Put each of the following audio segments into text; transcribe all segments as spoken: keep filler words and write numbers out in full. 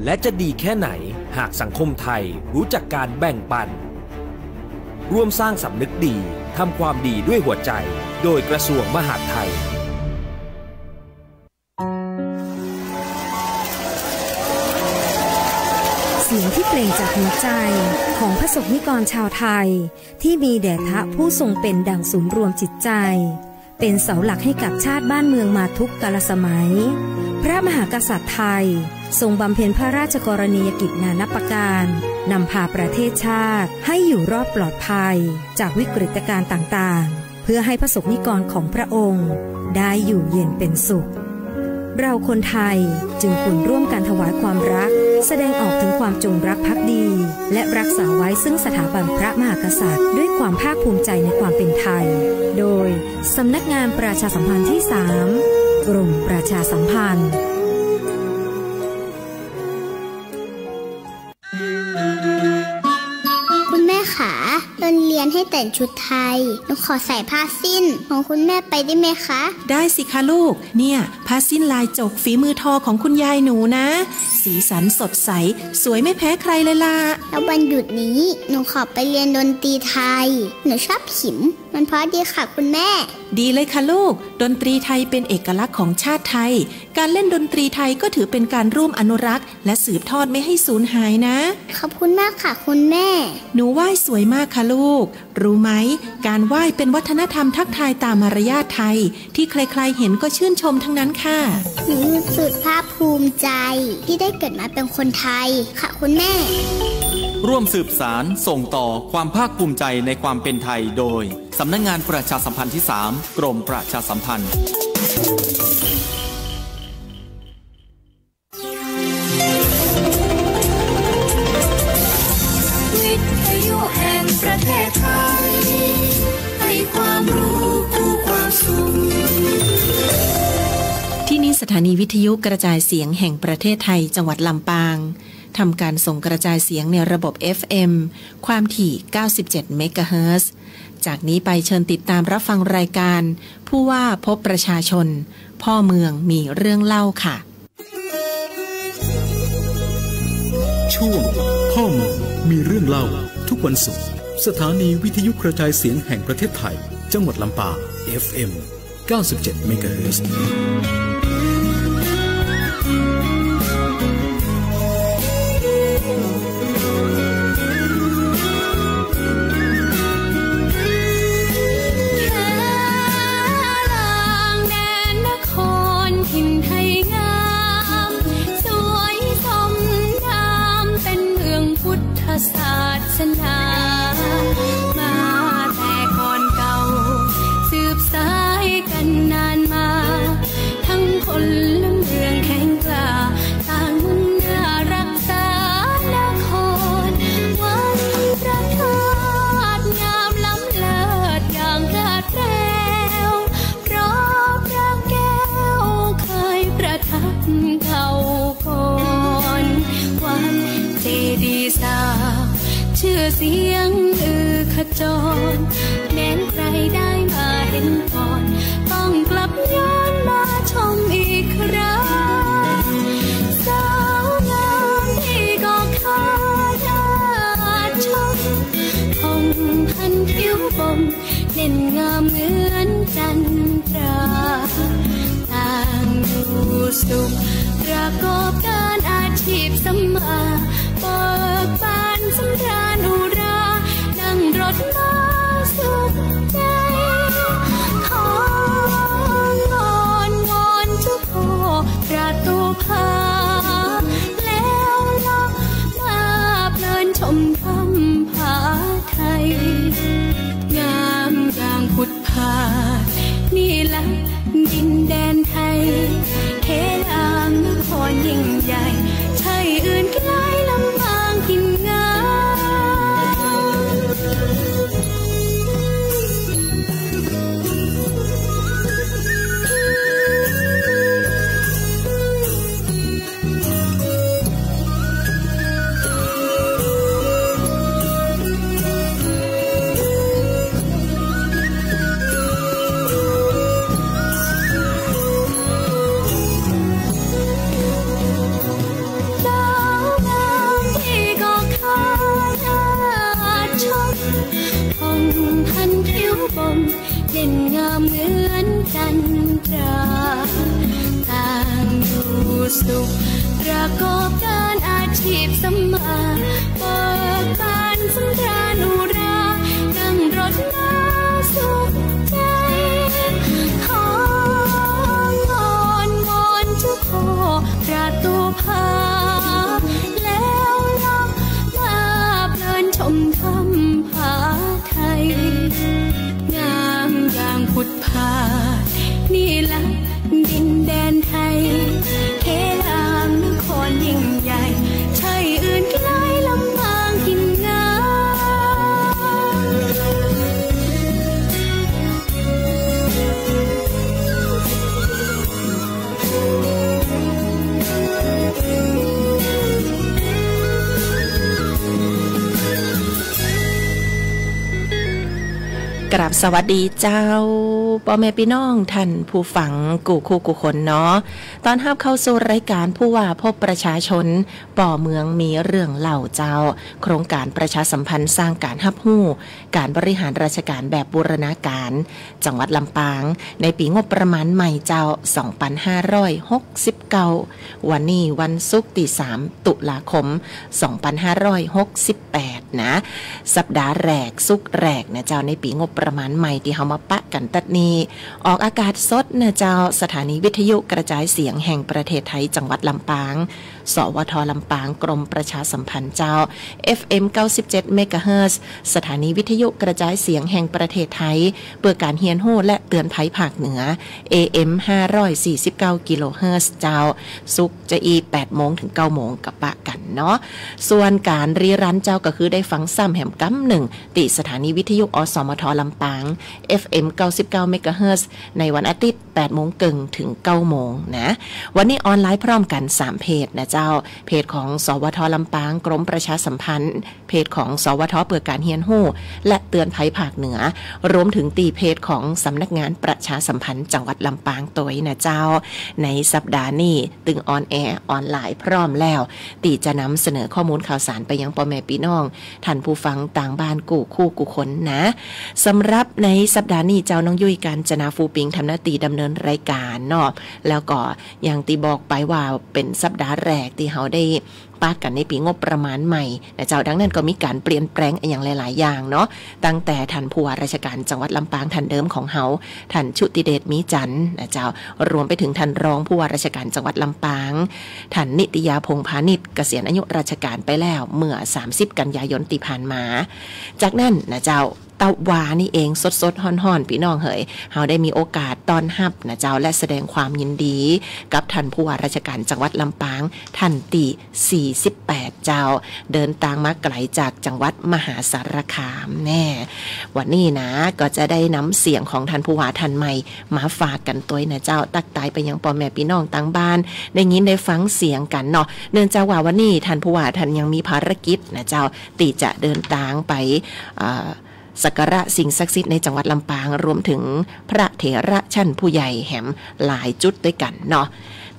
และจะดีแค่ไหนหากสังคมไทยรู้จักการแบ่งปัน ร่วมสร้างสำนึกดี ทำความดีด้วยหัวใจ โดยกระทรวงมหาดไทย เสียงที่เปล่งจากหัวใจของพระสงฆ์นิกรชาวไทย ที่มีแด่พระผู้ทรงเป็นดั่งศูนย์รวมจิตใจ เป็นเสาหลักให้กับชาติบ้านเมืองมาทุกกาลสมัย พระมหากษัตริย์ไทยทรงบำเพ็ญพระราชกรณียกิจนานับประการ นำพาประเทศชาติให้อยู่รอดปลอดภัยจากวิกฤตการณ์ต่างๆ เพื่อให้พระสงฆ์นิกรของพระองค์ได้อยู่เย็นเป็นสุข เราคนไทยจึงควรร่วมกันถวายความรัก แสดงออกถึงความจงรักภักดี และรักษาไว้ซึ่งสถาบันพระมหากษัตริย์ ด้วยความภาคภูมิใจในความเป็นไทย โดยสำนักงานประชาสัมพันธ์ที่สาม กรมประชาสัมพันธ์ คุณแม่ขา โรงเรียนให้แต่งชุดไทย หนูขอใส่ผ้าสิ้นของคุณแม่ไปได้ไหมคะ ได้สิคะลูก เนี่ย ผ้าสิ้นลายจกฝีมือทอของคุณยายหนูนะ สีสันสดใส สวยไม่แพ้ใครเลยล่ะ แล้ววันหยุดนี้ หนูขอไปเรียนดนตรีไทย หนูชอบขิม มันเพราะดีค่ะคุณแม่ ดีเลยค่ะลูก ดนตรีไทยเป็นเอกลักษณ์ของชาติไทย การเล่นดนตรีไทยก็ถือเป็นการร่วมอนุรักษ์ และสืบทอดไม่ให้สูญหายนะ ขอบคุณมากค่ะคุณแม่ หนูไหว้สวยมากค่ะลูก รู้ไหม การไหว้เป็นวัฒนธรรมทักทายตามมารยาทไทย ที่ใครๆ เห็นก็ชื่นชมทั้งนั้นค่ะ หนูรู้สึกภาคภูมิใจที่ได้เกิดมาเป็นคนไทยค่ะคุณแม่ ร่วมสืบสานส่งต่อความภาคภูมิใจในความเป็นไทยโดย สำนักงานประชาสัมพันธ์ที่สาม กรมประชาสัมพันธ์ วิทยุแห่งประเทศไทย ให้ความรู้คู่ความสุข ที่นี่สถานีวิทยุกระจายเสียงแห่งประเทศไทย จังหวัดลำปาง ทำการส่งกระจายเสียงในระบบ เอฟเอ็ม ความถี่ เก้าสิบเจ็ด เมกะเฮิรตซ์ จากนี้ไปเชิญติดตามรับฟังรายการ ผู้ว่าพบประชาชน พ่อเมืองมีเรื่องเล่าค่ะ ช่วงพ่อเมืองมีเรื่องเล่า ทุกวันศุกร์ สถานีวิทยุกระจายเสียงแห่งประเทศไทย จังหวัดลำปาง เอฟเอ็ม เก้าสิบเจ็ด เมกะเฮิรตซ์ แดนนครถิ่นไทยงาม สวยสมนามเป็นเมืองพุทธศาสนา มาแต่ก่อนเก่า สืบสายกันนานมา ทั้งพลเมืองแข็งกล้า ต่างมุ่งหน้ารักษานคร วัดพระธาตุงามล้ำเลิศอย่างกาดแก้ว เพราะพระแก้วเคยประทับเก่าก่อน วัดเจดีย์สร้างชื่อเสียงอือขจร แม้นใครได้มาเห็นก่อน ต้องกลับย้อนมาชมอีกครั้ง สาวงามที่ก็ขายาดชม ผ่องพันผิวบ่ม เด่นงามเหมือนจันทรา ต่างอยู่สุข ประกอบการอาชีพสำราญ เบิกบานสำราญอุรา นั่งรถมาสุขใจ ขออ้อนวอนเจ้าพ่อประตูผา แล้วล่องมาเพลินชมถ้ำผาไทย งามอย่างพุทธา นี่ละดินแดนไทย เขตอามนครยิ่งใหญ่ ใช่อื่นไกลลำปางถิ่นง เด่นงามเหมือนจันทรา ต่างอยู่สุข ประกอบการอาชีพสำราญ เบิกบานสำราญอุรา นั่งรถมาสุขใจ ขออ้อนวอนเจ้าพ่อประตูผา แล้วล่องมาเพลินชมถ้ำผาไทย งามอย่างผุดผาด นี่ละดินแดนไทย เขลางนครยิ่งใหญ่ ใช่อื่นไกลลำปางถิ่นงาม กราบสวัสดีเจ้า ป้อแม่ปี้น้องท่านผู้ฟังกู้คู่กู้คนเนาะ ต้อนฮับเข้าสู่รายก๋านผู้ว่าพบประชาชน ป้อเมืองมีเรื่องเล่าเจ้า โครงก๋านประชาสัมพันธ์สร้างก๋านฮับฮู้ ก๋านบริหารราชก๋านแบบบูรณาก๋าร จังหวัดลำปาง ในปี๋งบประมาณใหม่เจ้า สองปันห้าร้อยหกสิบเก้า วันนี้วันศุกร์ตี้สาม ตุลาคม สองปันห้าร้อยหกสิบแปด นะ สัปดาห์แรก ศุกร์แรกนะเจ้า ในปี๋งบประมาณใหม่ตี้เฮามาปะกั๋นตั๊ดนี้ ออกอากาศสดนะเจ้า สถานีวิทยุกระจายเสียงแห่งประเทศไทย จังหวัดลำปาง สวท ลำปาง กรมประชาสัมพันธ์เจ้า เอฟเอ็ม เก้าสิบเจ็ด เมกะเฮิรตซ์ สถานีวิทยุกระจายเสียงแห่งประเทศไทย เปื้อก๋านเฮียนฮู้และเตือนภัยภาคเหนือ เอเอ็ม ห้าร้อยสี่สิบเก้า กิโลเฮิรตซ์เจ้า ศุกร์จาอี้ แปดโมงเถิงเก้าโมง ก็ปะกั๋นเนาะ ส่วนก๋านรีรันเจ้าก็คือได้ฟังซ้ำแหมกำนึ่ง ตี้สถานีวิทยุ อสมท ลำปาง เอฟเอ็ม เก้าสิบเก้า เมกะเฮิรตซ์ ในวันอาทิตย์ แปดโมงเกิ่งเถิงเก้าโมงนะ วันนี้ออนไลน์พร้อมกั๋นสามเพจนะเจ้า เพจของ สวท ลำปาง กรมประชาสัมพันธ์ เพจของ สวท เปื้อก๋านเฮียนฮู้ และเตือนภัยภาคเหนือ รวมเถิงตี้เพจของสำนักงานประชาสัมพันธ์จังหวัดลำปางตวยนะเจ้า ในสัปดาห์นี้ตึงออนแอร์ออนไลน์พร้อมแล้ว ตี้จะนำเสนอข้อมูลข่าวสารไปยังป้อแม่ปี้น้อง ท่านผู้ฟังตางบ้านกู้คู่กู้คนนะ สำหรับในสัปดาห์นี้เจ้า น้องยุ้ยกาญจนา ฟูปิง ทำหน้าตี้ดำเนินรายก๋านเนาะ แล้วก็อย่างตี้บอกไปว่าเป๋นสัปดาห์แรกตี้เฮาได้ปะกั๋นในปี๋งบประมาณใหม่นะเจ้า ดังนั้นก็มีก๋านเปลี่ยนแปลงอะหยังหลายๆ อย่างเนาะ ตั้งแต่ท่านผู้ว่าราชก๋านจังหวัดลำปางท่านเดิมของเฮา ท่านชุติเดช มีจันทร์นะเจ้า รวมไปเถิงท่านรองผู้ว่าราชก๋านจังหวัดลำปาง ท่านนิตยา พงษ์พานิช เกษียณอายุราชก๋านไปแล้วเมื่อ สามสิบ กันยายนตี้ผ่านมา จากนั้นนะเจ้า ตะวานี้เองสดๆ ฮ้อนๆ ปี้น้องเหย เฮาได้มีโอกาสต้อนฮับนะเจ้า และแสดงความยินดีกับท่านผู้ว่าราชก๋านจังหวัดลำปาง ท่านตี้ สี่สิบแปด เจ้า เดินตางมาไก๋ลจากจังหวัดมหาสารคามแน่ วันนี้นะ ก็จะได้นำเสียงของท่านผู้ว่าท่านใหม่มาฝากกั๋นตวยนะเจ้า ตั๊กตายไปยังป้อแม่ปี้น้องตางบ้าน ได้ยินได้ฟังเสียงกั๋นเนาะ เนื่องจากว่าวันนี้ท่านผู้ว่าท่านยังมีภารกิจนะเจ้า ตี้จะเดินตางไป เอ่อ สักการะสิ่งศักดิ์สิทธิ์ในจังหวัดลำปาง รวมเถิงพระเถระชั้นผู้ใหญ่แหมหลายจุดตวยกั๋นเนาะ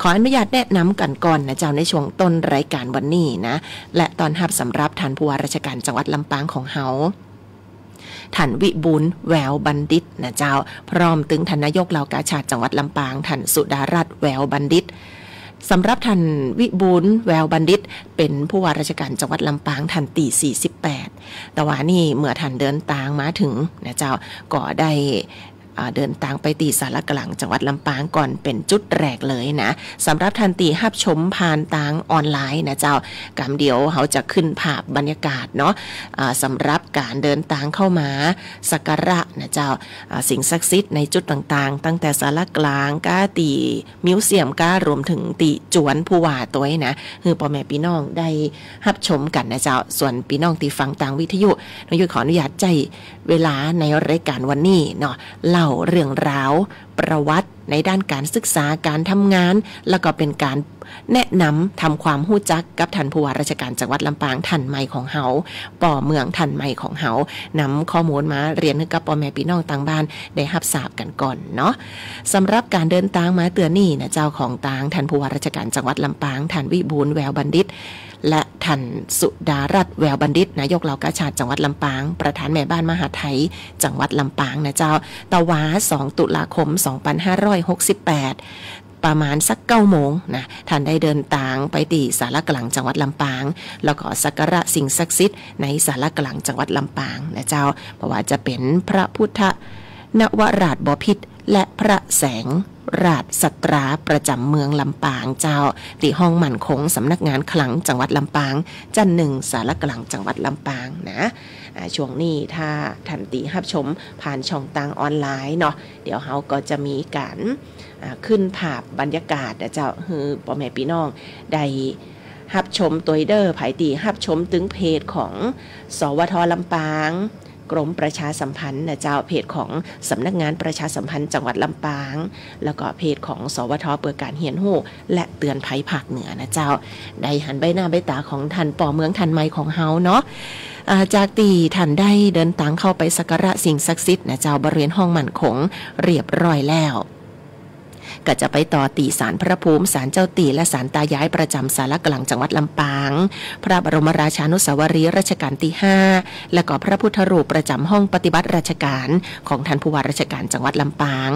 ขออนุญาตแนะนำกั๋นก่อนนะเจ้า ในช่วงต้นรายก๋านวันนี้นะ และต้อนฮับสำหรับท่านผู้ว่าราชก๋านจังหวัดลำปางของเฮา ท่านวิบูลย์ แววบัณฑิตนะเจ้า พร้อมเถิงท่านนายกเหล่ากาชาดจังหวัดลำปาง ท่านสุดารัตน์ แววบัณฑิต สำหรับท่านวิบูลย์ แววบัณฑิต เป๋นผู้ว่าราชก๋านจังหวัดลำปางท่านตี้ สี่สิบแปด ตะวานี้เมื่อท่านเดินตางมาเถิงนะเจ้า ก็ได้ อ่า เดินตางไปตี้ศาลากลางจังหวัดลำปางก่อนเป๋นจุดแรกเลยนะ สำหรับท่านตี้ฮับชมผ่านตางออนไลน์นะเจ้า กำเดียวเฮาจะขึ้นภาพบรรยากาศเนาะ อ่า สำหรับก๋านเดินตางเข้ามาสักการะนะเจ้า อ่า สิ่งศักดิ์สิทธิ์ในจุดต่างๆ ตั้งแต่ศาลากลางก้าตี้ มิวเซียมก้า รวมเถิงตี้จวนผู้ว่าตวยนะ หื้อป้อแม่ปี้น้องได้ฮับชมกั๋นนะเจ้า ส่วนปี้น้องตี้ฟังตางวิทยุ น้องยุ้ยขออนุญาตใจ๊เวลาในรายก๋านวันนี้เนาะ เล่าเรื่องราว ประวัติในด้านก๋านศึกษา ก๋านทำงาน แล้วก็เป๋นก๋านแนะนำทำความฮู้จักกับท่านผู้ว่าราชก๋านจังหวัดลำปางท่านใหม่ของเฮา ป้อเมืองท่านใหม่ของเฮา นำข้อมูลมาเรียนหื้อกับป้อแม่ปี้น้องตางบ้านได้ฮับทราบกั๋นก่อนเนาะ สำหรับก๋านเดินตางมาเตื้อนี้นะเจ้า ของตางท่านผู้ว่าราชก๋านจังหวัดลำปาง ท่านวิบูลย์ แววบัณฑิต และท่านสุดารัตน์ แววบัณฑิต นายกเหล่ากาชาดจังหวัดลำปาง ประธานแม่บ้านมหาดไทยจังหวัดลำปางนะเจ้า ตะวา สอง ตุลาคม สองปันห้าร้อยหกสิบแปด ประมาณสัก เก้าโมงนะ ท่านได้เดินตางไปตี้ศาลากลางจังหวัดลำปาง แล้วก็สักการะสิ่งศักดิ์สิทธิ์ในศาลากลางจังหวัดลำปางนะเจ้า เพราะว่าจะเป๋นพระพุทธนวราชบ่ผิด และพระแสงราชสัตราประจ๋ำเมืองลำปางเจ้า ตี้ห้องมั่นคงสำนักงานขลังจังหวัดลำปาง จั้นหนึ่ง ศาลากลางจังหวัดลำปางนะ อ่า ช่วงนี้ถ้าท่านตี้ฮับชมผ่านช่องตางออนไลน์เนาะ เดี๋ยวเฮาก็จะมีก๋าน อ่า ขึ้นภาพบรรยากาศนะเจ้า หื้อป้อแม่ปี้น้องได้ฮับชมตวยเด้อ ใผตี้ฮับชมตึงเพจของ สวท ลำปาง กรมประชาสัมพันธ์นะเจ้า เพจของสำนักงานประชาสัมพันธ์จังหวัดลำปาง แล้วก็เพจของ สวท เปื้อก๋านเฮียนฮู้และเตือนภัยภาคเหนือนะเจ้า ได้หันใบหน้าใบต๋าของท่านป้อเมืองท่านใหม่ของเฮาเนาะ อ่า จากตี้ท่านได้เดินตางเข้าไปสักการะสิ่งศักดิ์สิทธิ์นะเจ้า บริเวณห้องมั่นคงเรียบร้อยแล้ว ก็จะไปต่อตี้ศาลพระภูมิ ศาลเจ้าตี้ และศาลตายายประจ๋ำศาลากลางจังหวัดลำปาง พระบรมราชานุสาวรีย์รัชกาลตี้ห้า และก็พระพุทธรูปประจ๋ำห้องปฏิบัติราชการของท่านผู้ว่าราชการจังหวัดลำปาง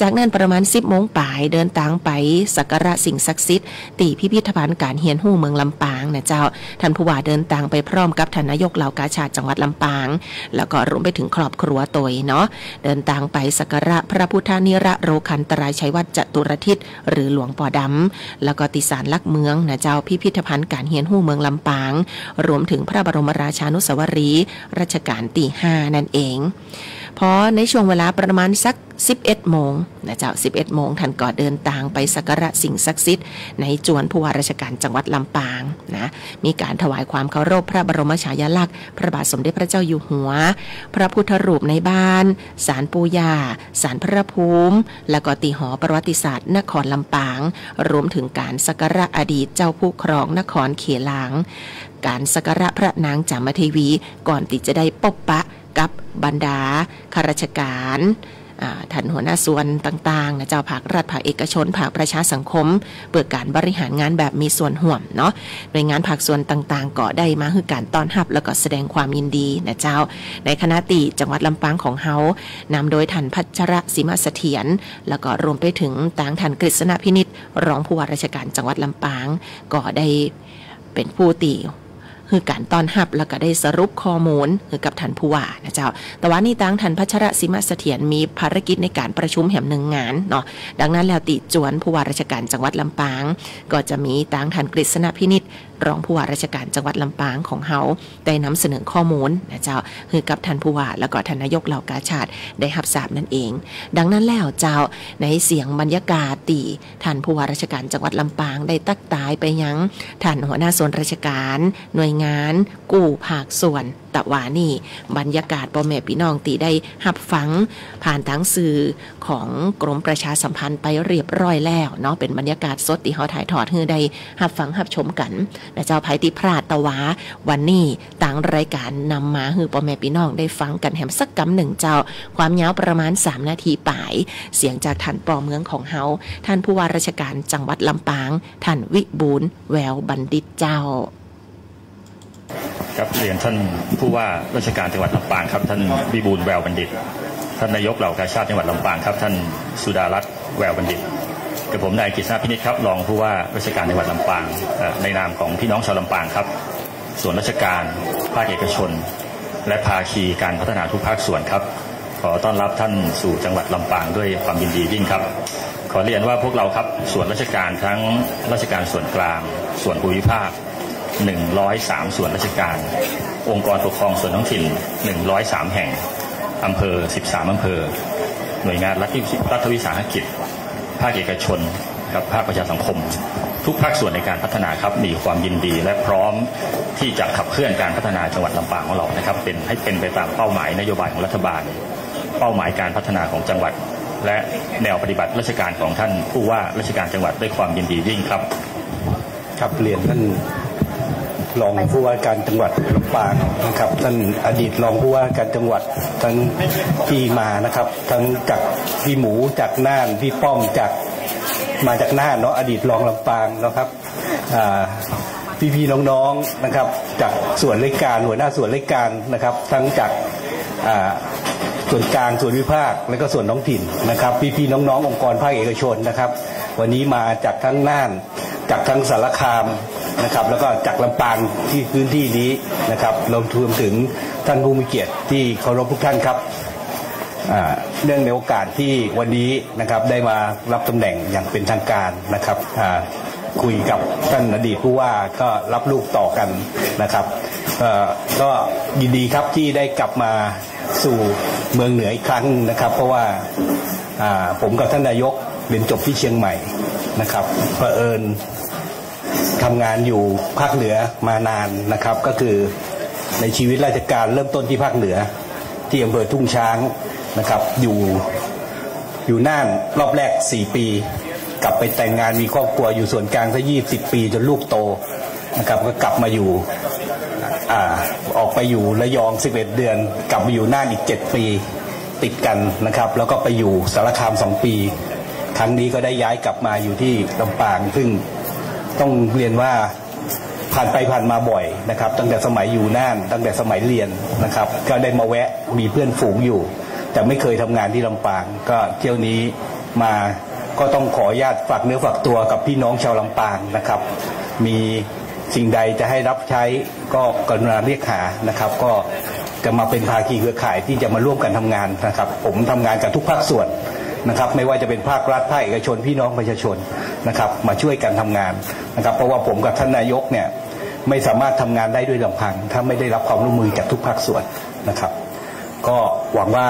จากนั้นประมาณ สิบโมงป๋าย เดินตางไปสักการะสิ่งศักดิ์สิทธิ์ตี้พิพิธภัณฑ์ก๋านเฮียนฮู้เมืองลำปางนะเจ้า ท่านผู้ว่าเดินตางไปพร้อมกับท่านนายกเหล่ากาชาดจังหวัดลำปาง แล้วก็รวมไปถึงครอบครัวตวยเนาะ เดินตางไปสักการะพระพุทธนิรโรคันตรายชัยวัฒน์จตุรทิศ หรือหลวงป้อดำ แล้วก็ตี้ศาลหลักเมืองนะเจ้า พิพิธภัณฑ์ก๋านเฮียนฮู้เมืองลำปาง รวมถึงพระบรมราชานุสาวรีย์รัชกาลตี้ห้านั่นเอง พอในช่วงเวลาประมาณสัก สิบเอ็ดโมงนะเจ้า สิบเอ็ดโมง ท่านก็เดินตางไปสักการะสิ่งศักดิ์สิทธิ์ในจวนผู้ว่าราชการจังหวัดลำปางนะ มีก๋านถวายความเคารพพระบรมฉายาลักษณ์ พระบาทสมเด็จพระเจ้าอยู่หัว พระพุทธรูปในบ้าน ศาลปู่ย่า ศาลพระภูมิ แล้วก็ตี้หอประวัติศาสตร์นครลำปาง รวมถึงก๋านสักการะอดีตเจ้าผู้ครองนครเขลาง ก๋านสักการะพระนางจามเทวี ก่อนตี้จะได้ปบปะกับบรรดาข้าราชการ อ่า ท่านหัวหน้าส่วนต่างๆนะเจ้า ภาครัฐ ภาคเอกชน ภาคประชาสังคม เปื้อก๋านบริหารงานแบบมีส่วนฮ่วมเนาะ หน่วยงานภาคส่วนต่างๆ ก็ได้มาหื้อก๋านต้อนฮับ แล้วก็แสดงความยินดีนะเจ้า ในขณะตี้จังหวัดลำปางของเฮา นำโดยท่านพัชรศรีมาเสถียร แล้วก็รวมไปถึงตางท่านกฤษณะพินิจ รองผู้ว่าราชการจังหวัดลำปาง ก็ได้เป๋นผู้ตี้ หื้อก๋านต้อนฮับ แล้วก็ได้สรุปข้อมูลหื้อกับท่านผู้ว่านะเจ้า แต่ว่านี่ตางท่านพัชรศรีมาเสถียรมีภารกิจในก๋านประชุมแหมหนึ่งงานเนาะ ดังนั้นแล้วตี้จวนผู้ว่าราชการจังหวัดลำปาง ก็จะมีตางท่านกฤษณะพินิจ รองผู้ว่าราชการจังหวัดลำปางของเฮา ได้นำเสนอข้อมูลนะเจ้า หื้อกับท่านผู้ว่า แล้วก็ท่านนายกเหล่ากาชาดได้ฮับทราบนั่นเอง ดังนั้นแล้วเจ้า ในเสียงบรรยากาศตี้ ท่านผู้ว่าราชการจังหวัดลำปางได้ตั๊กตายไปยังท่านหัวหน้าส่วนราชการ หน่วยงาน กู้ภาคส่วน ตะวานี่ บรรยากาศป้อแม่ปี้น้องตี้ได้ฮับฟังผ่านตางสื่อของกรมประชาสัมพันธ์ไปเรียบร้อยแล้วเนาะ เป๋นบรรยากาศสดตี้เฮาถ่ายทอดหื้อได้ฮับฟังฮับชมกั๋นนะเจ้า ใผตี้พลาดตะวา วันนี้ตางรายก๋านนำมาหื้อป้อแม่ปี้น้องได้ฟังกั๋นแหมสักกำนึ่งเจ้า ความยาวประมาณสามนาทีป๋าย เสียงจากท่านป้อเมืองของเฮา ท่านผู้ว่าราชการจังหวัดลำปาง ท่านวิบูลย์ แววบัณฑิตเจ้า ครับ เรียนท่านผู้ว่าราชการจังหวัดลำปางครับ ท่านวิบูลย์ แววบัณฑิต ท่านนายกเหล่ากาชาดจังหวัดลำปางครับ ท่านสุดารัตน์ แววบัณฑิต กับผมนายกฤษณะพินิจครับ รองผู้ว่าราชการจังหวัดลำปาง เอ่อ ในนามของพี่น้องชาวลำปางครับ ส่วนราชการ ภาคเอกชน และภาคีการพัฒนาทุกภาคส่วนครับ ขอต้อนรับท่านสู่จังหวัดลำปางด้วยความยินดียิ่งครับ ขอเรียนว่าพวกเราครับ ส่วนราชการทั้งราชการส่วนกลาง ส่วนภูมิภาค หนึ่งร้อยสาม ส่วนราชการ องค์กรปกครองส่วนท้องถิ่น หนึ่งร้อยสาม แห่ง อำเภอ สิบสาม อำเภอ หน่วยงานรัฐวิ รัฐวิสาหกิจ ภาคเอกชน ครับ ภาคประชาสังคม ทุกภาคส่วนในการพัฒนาครับ มีความยินดีและพร้อมที่จะขับเคลื่อนการพัฒนาจังหวัดลำปางของเรานะครับ เป็น ให้เป็นไปตามเป้าหมายนโยบายของรัฐบาล เป้าหมายการพัฒนาของจังหวัด และแนวปฏิบัติราชการของท่านผู้ว่าราชการจังหวัดด้วยความยินดียิ่งครับ ครับ เรียนท่านรองผู้ว่าการจังหวัดลำปางนะครับ ท่านอดีตรองผู้ว่าการจังหวัด ทั้งที่มานะครับ ทั้งจากพี่หมู จากน่าน พี่ป้อม จาก มาจากน่านเนาะ อดีตรองลำปางนะครับ อ่า พี่ๆน้องๆนะครับ จากส่วนราชการ หัวหน้าส่วนราชการนะครับ ทั้งจาก อ่า ส่วนกลาง ส่วนภูมิภาค และก็ส่วนท้องถิ่นนะครับ พี่ๆน้องๆองค์กรภาคเอกชนนะครับ วันนี้มาจากทั้งน่าน จากทั้งสารคามนะครับ แล้วก็จากลำปางที่พื้นที่นี้นะครับ รวมถึงท่านผู้มีเกียรติที่เคารพทุกท่านครับ อ่า เนื่องในโอกาสที่วันนี้นะครับ ได้มารับตำแหน่งอย่างเป็นทางการนะครับ อ่า คุยกับท่านอดีตผู้ว่าก็รับลูกต่อกันนะครับ เอ่อ ก็ยินดีครับที่ได้กลับมาสู่เมืองเหนืออีกครั้งนะครับ เพราะว่า อ่า ผมกับท่านนายกเรียนจบที่เชียงใหม่นะครับ เผอิญทำงานอยู่ภาคเหนือมานานนะครับ ก็คือในชีวิตราชการเริ่มต้นที่ภาคเหนือ ที่อำเภอทุ่งช้างนะครับ อยู่ อยู่น่านรอบแรกสี่ปี กลับไปแต่งงานมีครอบครัวอยู่ส่วนกลางซะยี่สิบปีจนลูกโตนะครับ ก็กลับมาอยู่ อ่า ออกไปอยู่ระยองสิบเอ็ดเดือน กลับมาอยู่น่านอีกเจ็ดปีติดกันนะครับ แล้วก็ไปอยู่สารคามสองปี ครั้งนี้ก็ได้ย้ายกลับมาอยู่ที่ลำปาง ซึ่งต้องเรียนว่า ผ่านไปผ่านมาบ่อยนะครับ ตั้งแต่สมัยอยู่น่าน ตั้งแต่สมัยเรียนนะครับ ก็ได้มาแวะมีเพื่อนฝูงอยู่ แต่ไม่เคยทำงานที่ลำปาง ก็เที่ยวนี้มาก็ต้องขออนุญาตฝากเนื้อฝากตัวกับพี่น้องชาวลำปางนะครับ มีสิ่งใดจะให้รับใช้ก็กรุณาเรียกหานะครับ ก็จะมาเป็นภาคีเครือข่ายที่จะมาร่วมกันทำงานนะครับ ผมทำงานกับทุกภาคส่วนนะครับ ไม่ว่าจะเป็นภาครัฐ ภาคเอกชน พี่น้องประชาชนนะครับ มาช่วยกันทำงาน นะครับ เพราะว่าผมกับท่านนายกเนี่ยไม่สามารถทำงานได้ด้วยลำพัง ถ้าไม่ได้รับความร่วมมือจากทุกภาคส่วนนะครับ ก็หวังว่า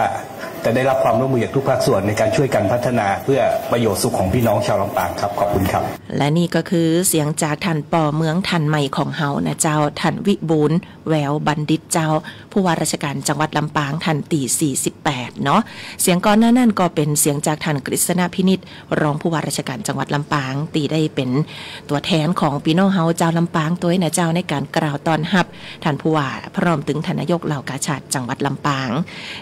จะได้รับความร่วมมือจากทุกภาคส่วนในการช่วยกันพัฒนาเพื่อประโยชน์สุขของพี่น้องชาวลำปางครับ ขอบคุณครับ และนี่ก็คือเสียงจากท่าน ป.เมือง ท่านใหม่ของเฮานะเจ้า ท่านวิบูลย์ แววบัณฑิตเจ้า ผู้ว่าราชการจังหวัดลำปางท่านตี้สี่สิบแปดเนาะ เสียงก่อนหน้านั้นก็เป๋นเสียงจากท่านกฤษณะพินิจ รองผู้ว่าราชการจังหวัดลำปาง ตี้ได้เป๋นตั๋วแทนของปี้น้องเฮาจาวลำปางตวยนะเจ้า ในก๋านกล่าวต้อนฮับท่านผู้ว่า พร้อมตึงท่านนายกเหล่ากาชาดจังหวัดลำปาง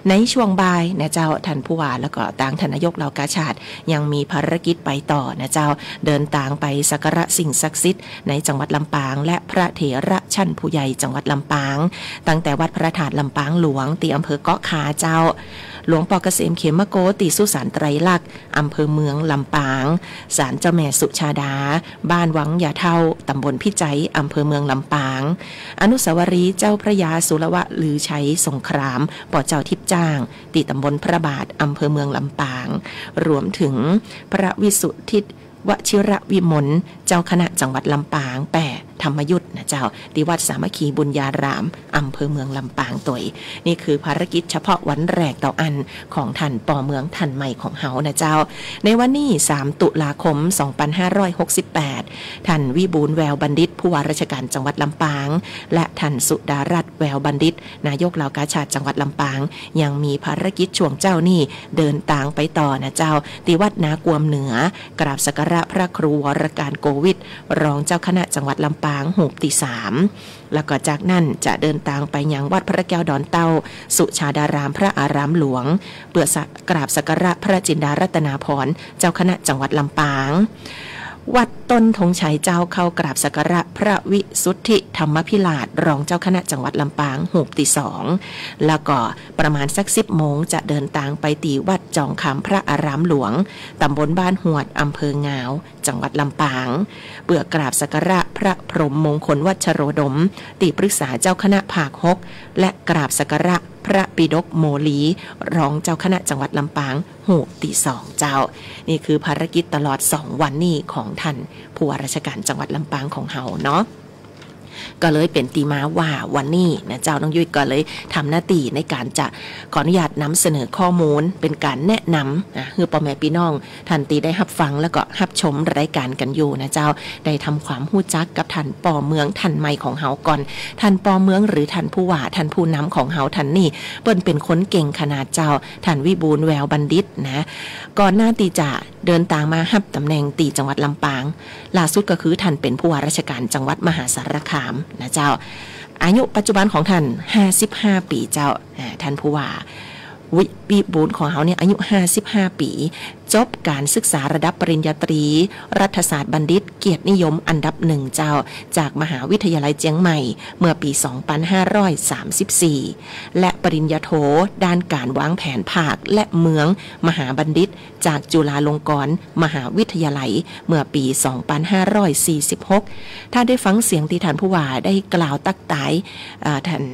ในช่วงบ่ายนะเจ้า ท่านผู้ว่าแล้วก็ตางท่านนายกเหล่ากาชาดยังมีภารกิจไปต่อนะเจ้า เดินตางไปสักการะสิ่งศักดิ์สิทธิ์ในจังหวัดลำปาง และพระเถระชั้นผู้ใหญ่จังหวัดลำปาง ตั้งแต่วัดพระธาตุลำปางหลวงตี้อำเภอเกาะคาเจ้า หลวงปอเกษมเขมโก ตี้สุสานไตรลักษณ์ อำเภอเมืองลำปาง ศาลเจ้าแม่สุชาดา บ้านวังยาเฒ่า ตำบลพิจัย อำเภอเมืองลำปาง อนุสาวรีย์เจ้าพระยาสุรวะลือชัยสงคราม ป.เจ้าทิพย์จ้าง ตี้ตำบลพระบาท อำเภอเมืองลำปาง รวมถึงพระวิสุทธิวชิรวิมล เจ้าคณะจังหวัดลำปาง แป้ธรรมยุตนะเจ้า ตี้วัดสามัคคีบุญญาราม อำเภอเมืองลำปางตวย นี่คือภารกิจเฉพาะวันแรกเต้าอั้นของท่าน ป.เมือง ท่านใหม่ของเฮานะเจ้า ในวันนี้ สาม ตุลาคม สองพันห้าร้อยหกสิบแปด ท่านวิบูลย์ แววบัณฑิต ผู้ว่าราชการจังหวัดลำปาง และท่านสุดารัตน์ แววบัณฑิต นายกเหล่ากาชาดจังหวัดลำปาง ยังมีภารกิจช่วงเจ๊านี้ เดินตางไปต่อนะเจ้า ตี้วัดนากวมเหนือ กราบสักการะพระครูวรการโกวิท รองเจ้าคณะจังหวัดลำปาง ฮูปตี้สาม แล้วก็จากนั้นจะเดินตางไปยังวัดพระแก้วดอนเต้า สุชาดาราม พระอารามหลวง เปื้อสัก- กราบสักการะพระจินดารัตนาภรณ์ เจ้าคณะจังหวัดลำปาง วัดต้นธงชัยเจ้า เข้ากราบสักการะพระวิสุทธิธรรมภิราช รองเจ้าคณะจังหวัดลำปาง ฮูปตี้สอง แล้วก็ประมาณสัก สิบโมง จะเดินตางไปตี้วัดจองคำ พระอารามหลวง ตำบลบ้านหวด อำเภองาว จังหวัดลำปาง เปื้อกราบสักการะพระพรหมมงคลวัชโรดม ตี้ปรึกษาเจ้าคณะภาคหก และกราบสักการะพระปิฎกโมลี รองเจ้าคณะจังหวัดลำปาง ฮูปตี้สองเจ้า นี่คือภารกิจตลอดสองวันนี้ของท่านผู้ว่าราชการจังหวัดลำปางของเฮาเนาะ ก็เลยเป๋นตี้มาว่าวันนี้นะเจ้า น้องยุ้ยก็เลยทำหน้าตี้ในก๋านจะขออนุญาตนำเสนอข้อมูล เป๋นก๋านแนะนำ อ่ะ หื้อป้อแม่ปี้น้อง ท่านตี้ได้ฮับฟังแล้วก็ฮับชมรายก๋านกั๋นอยู่นะเจ้า ได้ทำความฮู้จักกับท่าน ป.เมือง ท่านใหม่ของเฮาก่อน ท่าน ป.เมือง หรือท่านผู้ว่า ท่านผู้นำของเฮาท่านนี้ เปิ้นเป๋นคนเก่งขนาดเจ้า ท่านวิบูลย์ แววบัณฑิตนะ ก่อนหน้าตี้จะเดินตางมาฮับต๋ำแหน่งตี้จังหวัดลำปาง ล่าสุดก็คือท่านเป๋นผู้ว่าราชการจังหวัดมหาสารคามนะเจ้า อายุปัจจุบันของท่าน ห้าสิบห้า ปี๋เจ้า อ่า ท่านผู้ว่า วิ วิบูลย์ของเฮาเนี่ยอายุห้าสิบห้าปี๋ จบก๋านศึกษาระดับปริญญาตรี รัฐศาสตร์บัณฑิต เกียรตินิยมอันดับหนึ่งเจ้า จากมหาวิทยาลัยเจียงใหม่ เมื่อปี๋สองปันห้าร้อยสามสิบสี่ และปริญญาโทด้านก๋านวางแผนภาคและเมือง มหาบัณฑิต จากจุฬาลงกรณ์มหาวิทยาลัย เมื่อปี๋สองปันห้าร้อยสี่สิบหก ถ้าได้ฟังเสียงตี้ท่านผู้ว่าได้กล่าวตั๊กตาย เอ่อ ท่าน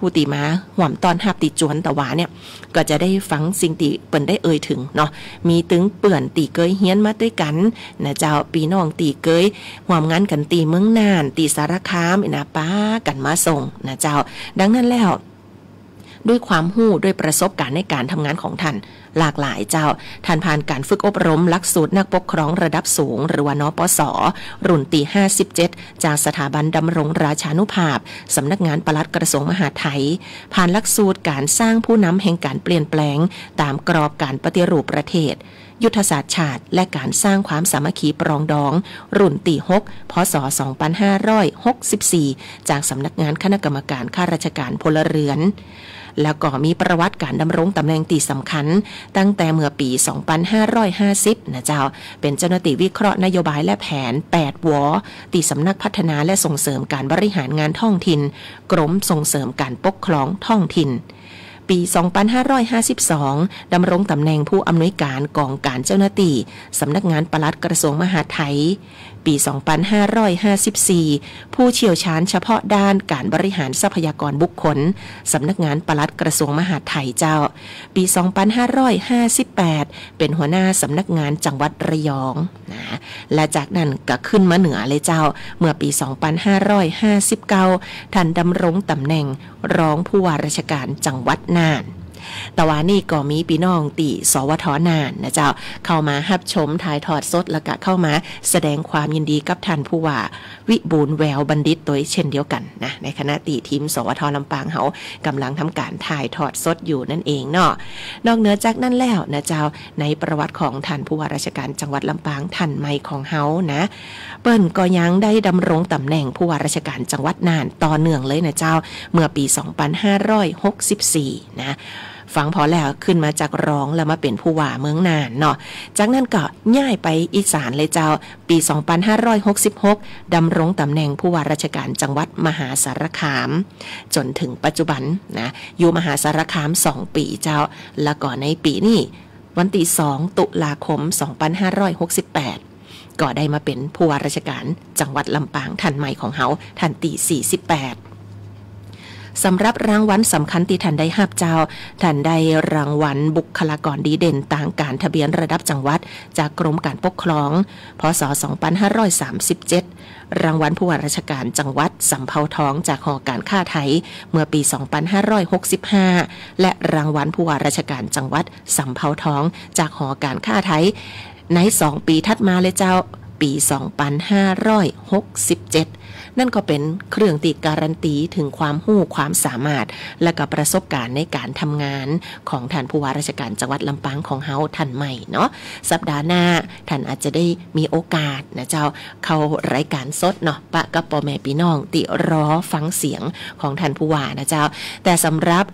ผู้ตี้มาฮ่วมต้อนฮับตี้จวนตะวาเนี่ย ก็จะได้ฟังสิ่งตี้เปิ้นได้เอ่ยเถิงเนาะ มีตึงเปื้อนตี้เกยเฮียนมาตวยกั๋นนะเจ้า ปี้น้องตี้เกยฮ่วมงานกั๋นตี้เมืองน่าน ตี้สารคามนี่นะ ปากั๋นมาส่งนะเจ้า ดังนั้นแล้ว ด้วยความฮู้ ด้วยประสบก๋ารณ์ในก๋านทำงานของท่านหลากหลายเจ้า ท่านผ่านก๋านฝึกอบรมหลักสูตรนักปกครองระดับสูง หรือว่า นปส รุ่นตี้ห้าสิบเจ็ด จากสถาบันดำรงราชานุภาพ สำนักงานปลัดกระทรวงมหาดไทย ผ่านหลักสูตรก๋านสร้างผู้นำแห่งก๋านเปลี่ยนแปลงต๋ามกรอบก๋านปฏิรูปประเทศ ยุทธศาสตร์ชาติ และก๋านสร้างความสามัคคีปรองดอง รุ่นตี้หก พ.ศ. สองปันห้าร้อยหกสิบสี่ จากสำนักงานคณะกรรมการข้าราชการพลเรือน แล้วก็มีประวัติก๋านดำรงต๋ำแหน่งตี้สำคัญ ตั้งแต่เมื่อปี๋สองปันห้าร้อยห้าสิบนะเจ้า เป๋นเจ้าหน้าตี้วิเคราะห์นโยบายและแผน แปดว ตี้สำนักพัฒนาและส่งเสริมก๋านบริหารงานท้องถิ่น กรมส่งเสริมก๋านปกครองท้องถิ่น ปี๋สองปันห้าร้อยห้าสิบสอง ดำรงต๋ำแหน่งผู้อำนวยก๋านก๋องก๋านเจ้าหน้าตี้ สำนักงานปลัดกระทรวงมหาดไทย ปี๋สองปันห้าร้อยห้าสิบสี่ ผู้เชี่ยวชาญเฉพาะด้านก๋านบริหารทรัพยากรบุคคล สำนักงานปลัดกระทรวงมหาดไทยเจ้า ปี๋สองปันห้าร้อยห้าสิบแปด เป๋นหัวหน้าสำนักงานจังหวัดระยองนะ และจากนั้นก็ขึ้นมาเหนือเลยเจ้า เมื่อปี๋สองปันห้าร้อยห้าสิบเก้า ท่านดำรงต๋ำแหน่งรองผู้ว่าราชการจังหวัดน่าน ตะวานี่ก็มีปี้น้องตี้ สวท น่านนะเจ้า เข้ามาฮับชมถ่ายทอดสด แล้วก็เข้ามาแสดงความยินดีกับท่านผู้ว่าวิบูลย์ แววบัณฑิต ตวยเช่นเดียวกั๋นนะ ในขณะตี้ทีม สวท ลำปางเฮา ก่ำลังทำก๋านถ่ายทอดสดอยู่นั่นเองเนาะ นอกเหนือจากนั้นแล้วนะเจ้า ในประวัติของท่านผู้ว่าราชการจังหวัดลำปางท่านใหม่ของเฮานะ เปิ้นก็ยังได้ดำรงต๋ำแหน่งผู้ว่าราชการจังหวัดน่านต่อเนื่องเลยนะเจ้า เมื่อปี๋สองปันห้าร้อยหกสิบสี่นะ ฟังผ่อแล้วขึ้นมาจากรองแล้วมาเป๋นผู้ว่าเมืองน่านเนาะ จากนั้นก็ย้ายไปอีสานเลยเจ้า ปี๋สองปันห้าร้อยหกสิบหก ดำรงต๋ำแหน่งผู้ว่าราชการจังหวัดมหาสารคาม จ๋นเถิงปัจจุบันนะ อยู่มหาสารคามสองปี๋เจ้า แล้วก็ในปี๋นี้ วันตี้สอง ตุลาคม สองปันห้าร้อยหกสิบแปด ก็ได้มาเป๋นผู้ว่าราชการจังหวัดลำปางท่านใหม่ของเฮา ท่านตี้สี่สิบแปด สำหรับรางวัลสำคัญตี้ท่านได้ฮับเจ้า ท่านได้รางวัลบุคลากรดีเด่นตางก๋านทะเบียนระดับจังหวัด จากกรมก๋านปกครอง พ.ศ. สองปันห้าร้อยสามสิบเจ็ด รางวัลผู้ว่าราชการจังหวัดสำเภาทองจากหอก๋านค้าไทย เมื่อปี๋สองปันห้าร้อยหกสิบห้า และรางวัลผู้ว่าราชการจังหวัดสำเภาทองจากหอก๋านค้าไทย ในสองปี๋ถัดมาเลยเจ้า ปี๋สองปันห้าร้อยหกสิบเจ็ด นั่นก็เป๋นเครื่องตี้การันตีเถิงความฮู้ความสามารถ และก็ประสบก๋ารณ์ในก๋านทำงานของท่านผู้ว่าราชการจังหวัดลำปางของเฮาท่านใหม่เนาะ สัปดาห์หน้าท่านอาจจะได้มีโอกาสนะเจ้า เข้ารายก๋านสดเนาะ ปะกับป้อแม่ปี้น้องตี้รอฟังเสียงของท่านผู้ว่านะเจ้า แต่สำหรับ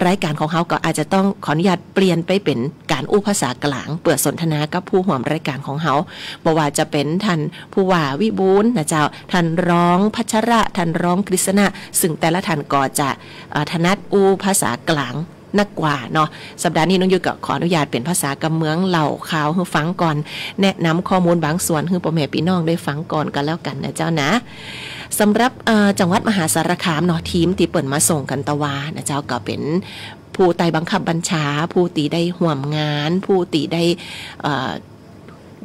รายก๋านของเฮาก็อาจจะต้องขออนุญาตเปลี่ยนไปเป๋นก๋านอู้ภาษากลาง เปื้อสนทนากับผู้ฮ่วมรายก๋านของเฮา บ่ว่าจะเป๋นท่านผู้ว่าวิบูลย์นะเจ้า ท่านรองพัชระ ท่านรองกฤษณะ ซึ่งแต่ละท่านก็จะ เอ่อ ถนัดอู้ภาษากลางนักกว่าเนาะ สัปดาห์นี้น้องยุ้ยก็ขออนุญาตเป๋นภาษากำเมืองเล่าข่าวหื้อฟังก่อน แนะนำข้อมูลบางส่วนหื้อป้อแม่ปี้น้องได้ฟังก่อนก็แล้วกั๋นนะเจ้านะ สำหรับ เอ่อ จังหวัดมหาสารคามเนาะ ทีมตี้เปิ้นมาส่งกั๋นตะวานะเจ้า ก็เป๋นผู้ใต้บังคับบัญชา ผู้ตี้ได้ฮ่วมงาน ผู้ตี้ได้ เอ่อ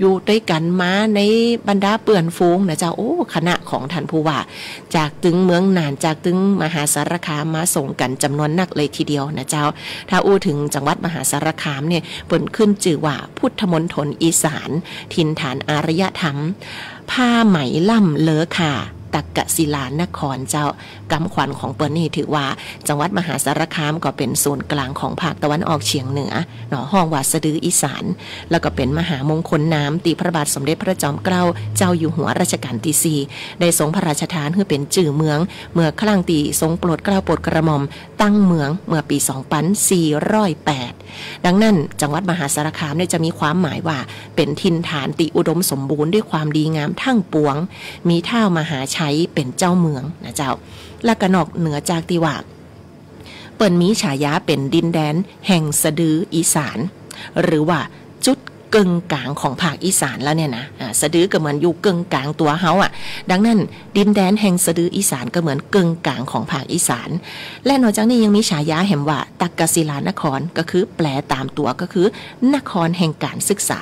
อยู่ตวยกั๋นมาในบรรดาเปื้อนฝูงนะเจ้า โอ้ คณะของท่านผู้ว่า จากตึงเมืองน่าน จากตึงมหาสารคามมาส่งกั๋นจ๋ำนวนนักเลยทีเดียวนะเจ้า ถ้าอู้เถิงจังหวัดมหาสารคามเนี่ย เปิ้นขึ้นจื้อว่าพุทธมณฑลอีสาน ถิ่นฐานอารยธรรม ผ้าไหมล่ำเลอค่า ตักกศิลานครเจ้า กำขวัญของเปิ้นนี่ถือว่าจังหวัดมหาสารคามก็เป๋นศูนย์กลางของภาคตะวันออกเฉียงเหนือเนาะ ฮ้องว่าสะดืออีสาน แล้วก็เป๋นมหามงคลนามตี้พระบาทสมเด็จพระจอมเกล้าเจ้าอยู่หัวรัชกาลตี้สี่ ได้ทรงพระราชทานหื้อเป๋นจื้อเมือง เมื่อครั้งตี้ทรงโปรดเกล้าโปรดกระหม่อม ตั้งเมืองเมื่อปี๋สองปันสี่ร้อยแปด ดังนั้นจังหวัดมหาสารคามเนี่ยจะมีความหมายว่าเป๋นถิ่นฐานตี้อุดมสมบูรณ์ด้วยความดีงามทั้งปวง มีท้าวมหาชัยเป๋นเจ้าเมืองนะเจ้า และก็นอกเหนือจากตี้ว่าเปิ้นมีฉายาเป๋นดินแดนแห่งสะดืออีสาน หรือว่าจุด เกิ่งก๋างของภาคอีสานแล้วเนี่ยนะ อ่า สะดือก็เหมือนอยู่เกิ่งก๋างตั๋วเฮาอะ ดังนั้นดินแดนแห่งสะดืออีสานก็เหมือนเกิ่งก๋างของภาคอีสาน และนอกจากนี้ยังมีฉายาแหมว่าตักกศิลานคร ก็คือแปลต๋ามตั๋วก็คือนครแห่งก๋านศึกษา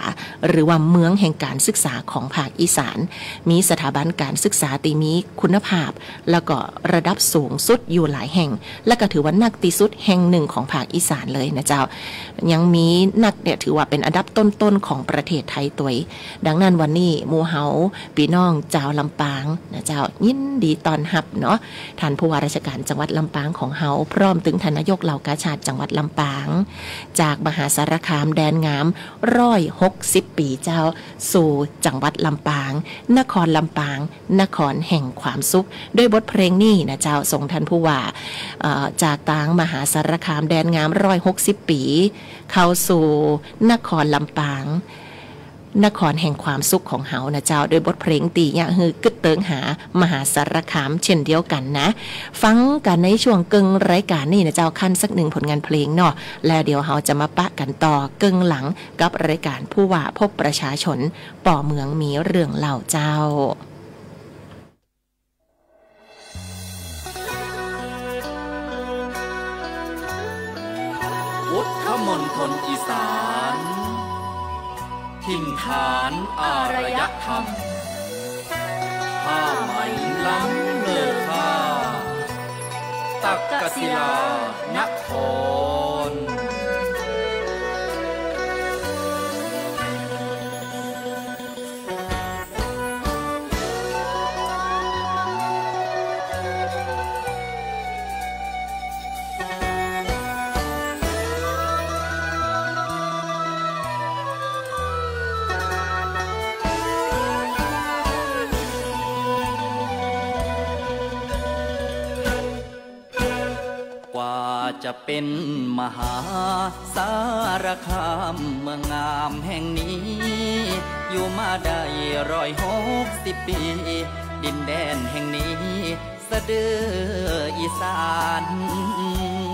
หรือว่าเมืองแห่งก๋านศึกษาของภาคอีสาน มีสถาบันก๋านศึกษาตี้มีคุณภาพ แล้วก็ระดับสูงสุดอยู่หลายแห่ง และก็ถือว่านักตี้สุดแห่งนึ่งของภาคอีสานเลยนะเจ้า ยังมีนักเนี่ยถือว่าเป๋นอันดับต้นๆ ของประเทศไทยตวย ดังนั้นวันนี้หมู่เฮาปี้น้องจาวลำปางนะเจ้า ยินดีต้อนฮับเนาะ ท่านผู้ว่าราชการจังหวัดลำปางของเฮา พร้อมตึงท่านนายกเหล่ากาชาดจังหวัดลำปาง จากมหาสารคามแดนงามร้อยหกสิบปี๋เจ้า สู่จังหวัดลำปาง นครลำปาง นครแห่งความสุข ด้วยบทเพลงนี้นะเจ้า ส่งท่านผู้ว่า เอ่อ จากตางมหาสารคามแดนงามร้อยหกสิบปี๋ เข้าสู่นครลำปาง นครแห่งความสุขของเฮานะเจ้า ด้วยบทเพลงตี้เยียะหื้อกึ๊ดเติงหามหาสารคามเช่นเดียวกั๋นนะ ฟังกั๋นในช่วงเกิ่งรายก๋านนี้นะเจ้า คั่นสักนึ่งผลงานเพลงเนาะ แล้วเดี๋ยวเฮาจะมาปะกั๋นต่อเกิ่งหลังกับรายก๋านผู้ว่าพบประชาชน ป้อเมืองมีเรื่องเล่าเจ้า พุทธมณฑลอีสาน ถิ่นฐานอารยธรรม ผ้าไหมล้ำเลอค่า ตักกศิลานคร กว่าจะเป๋นมหาสารคามเมืองงามแห่งนี้ อยู่มาได้ร้อยหกสิบปี๋ ดินแดนแห่งนี้สะดืออีสาน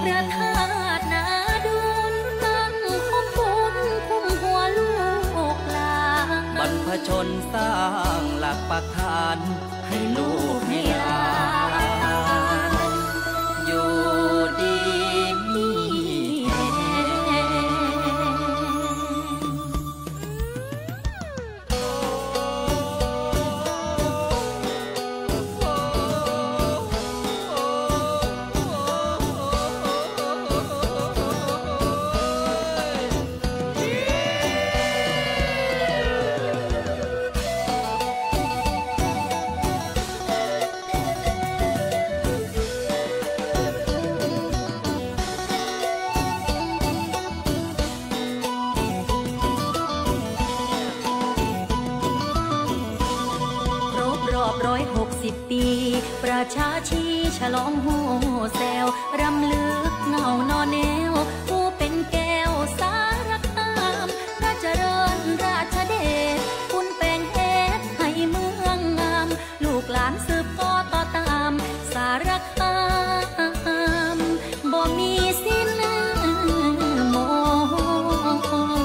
พระธาตุนาดูนตั้งคุ้มบุญคุ้มหัวลูกหลาน บรรพชนสร้างหลักปักฐาน ให้ลูกให้หลานอยู่ดีมีแฮง ครบรอบร้อยหกสิบปี๋ ประชาชีฉลองฮู้แซว รำลึกเงาหน่อแนว ผู้เป๋นแก้วสารคาม พระเจริญราชเดช คุณแป๋งเฮ็ดให้เมืองงาม ลูกหลานสืบต่อต่อต๋าม สารคามบ่มีสิ้นมงคล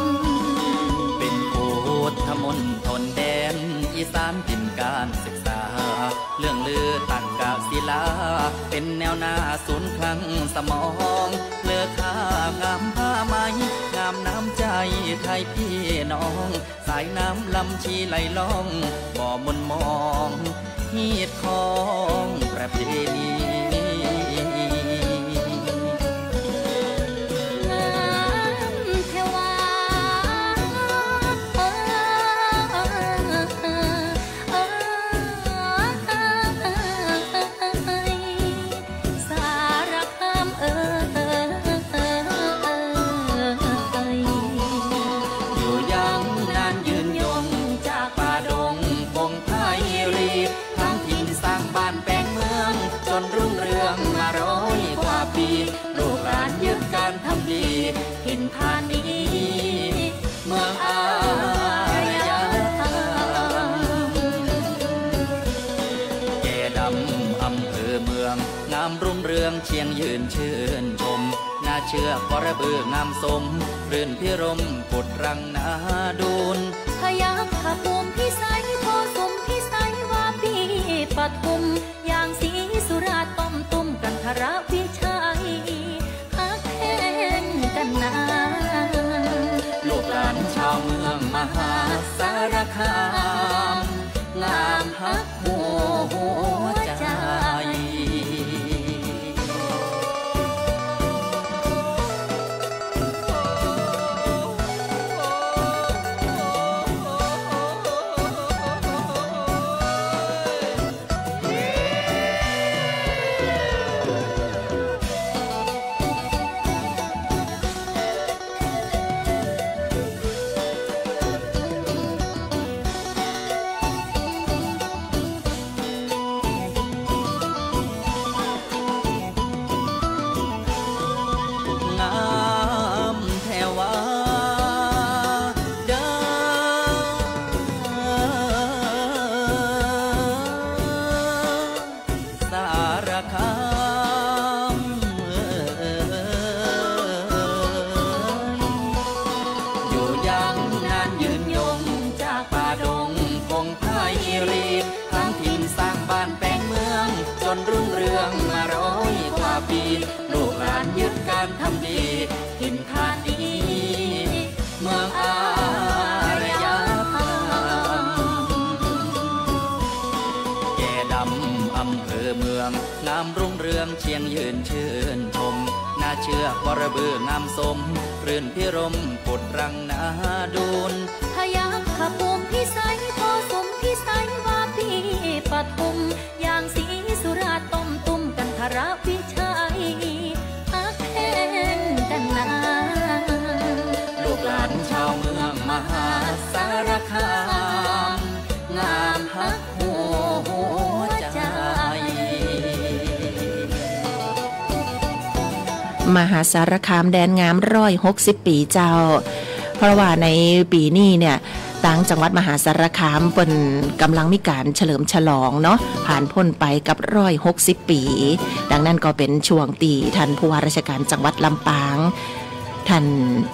เป๋นพุทธมณฑลแดนอีสาน ถิ่นก๋านศึกษา เลื่องลือตักกศิลา เป๋นแนวหน้าศูนย์คลังสมอง เลอค่างามผ้าไหม งามน้ำใจ๋ไทยปี้น้อง สายน้ำลำชีไหลล่อง บ่หม่นหมอง ฮีตของประเพณี งามแท้ว่า เออ เออ เออ เออ ถิ่นฐานนี้เมืองอารยธรรม แก่ดำอำเภอเมือง งามรุ่งเรืองเชียงยืนชื่นชม น่าเชื่อปรบมืองามสม รื่นพิรมผุดรังนาดูน พยัคฆภูมิพิสัย โกสุมพิสัยวาปีปทุม อย่างศรีสุราษฎร์ป้อมตุ้มกันทรวิชัย ฮักแพงกันนา ลูกหลานชาวเมืองมหาสารคาม งามฮักหัวใจ งามแท้ว่าเด้อ สารคามเอ่ย อยู่ยังนานยืนยง จากป่าดงพงไพรี ทั้งถิ่นสร้างบ้านแปลงเมือง จนรุ่งเรืองมาร้อยกว่าปี ลูกหลานยึดการทำดี ถิ่นฐานนี้ เมืองอารยธรรม แก่ดำอำเภอเมือง งามรุ่งเรืองเชียงยืนชื่นชม น่าเชื่อปรบมืองามสม รื่นพิรมผุดรังนาดูน พยัคฆภูมิพิสัย โกสุมพิสัยวาปีปทุม อย่างศรีสุราษฎร์ป้อมตุ้มกันทรวิชัย ฮักแพงกันนา ลูกหลานชาวเมืองมหาสารคาม งามฮักหัวใจ มหาสารคามแดนงามร้อยหกสิบปี๋เจ้า เพราะว่าในปี๋นี้เนี่ย ตางจังหวัดมหาสารคามเปิ้นก่ำลังมีก๋านเฉลิมฉลองเนาะ ผ่านพ้นไปกับร้อยหกสิบปี๋ ดังนั้นก็เป๋นช่วงตี้ท่านผู้ว่าราชการจังหวัดลำปาง ท่าน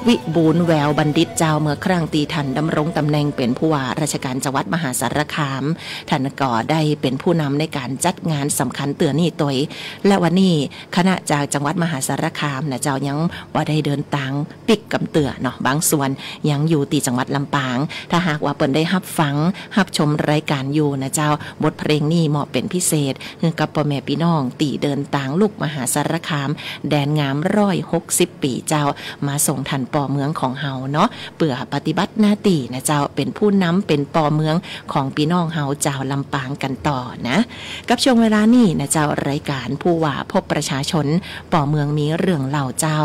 วิบูลย์ แววบัณฑิตเจ้า เมื่อครั้งตี้ท่านดำรงต๋ำแหน่งเป๋นผู้ว่าราชการจังหวัดมหาสารคาม ท่านก็ได้เป๋นผู้นำในก๋านจัดงานสำคัญเตื้อนี้ตวย และวันนี้คณะจากจังหวัดมหาสารคามนะเจ้า ยังบ่ได้เดินตาง ปิ๊กกำเตื้อเนาะ บางส่วนยังอยู่ตี้จังหวัดลำปาง ถ้าหากว่าเปิ้นได้ฮับฟัง ฮับชมรายก๋านอยู่นะเจ้า บทเพลงนี้เหมาะเป๋นพิเศษ หื้อกับป้อแม่ปี้น้องตี้เดินตางลุกมหาสารคาม แดนงามร้อยหกสิบปี๋เจ้า มาส่งท่านป้อเมืองของเฮาเนาะ เปื้อปฏิบัติหน้าตี้นะเจ้า เป๋นผู้นำ เป๋นป้อเมืองของปี้น้องเฮาจาวลำปางกั๋นต่อนะ กับช่วงเวลานี้นะเจ้า รายก๋านผู้ว่าพบประชาชน ป้อเมืองมีเรื่องเล่าเจ้า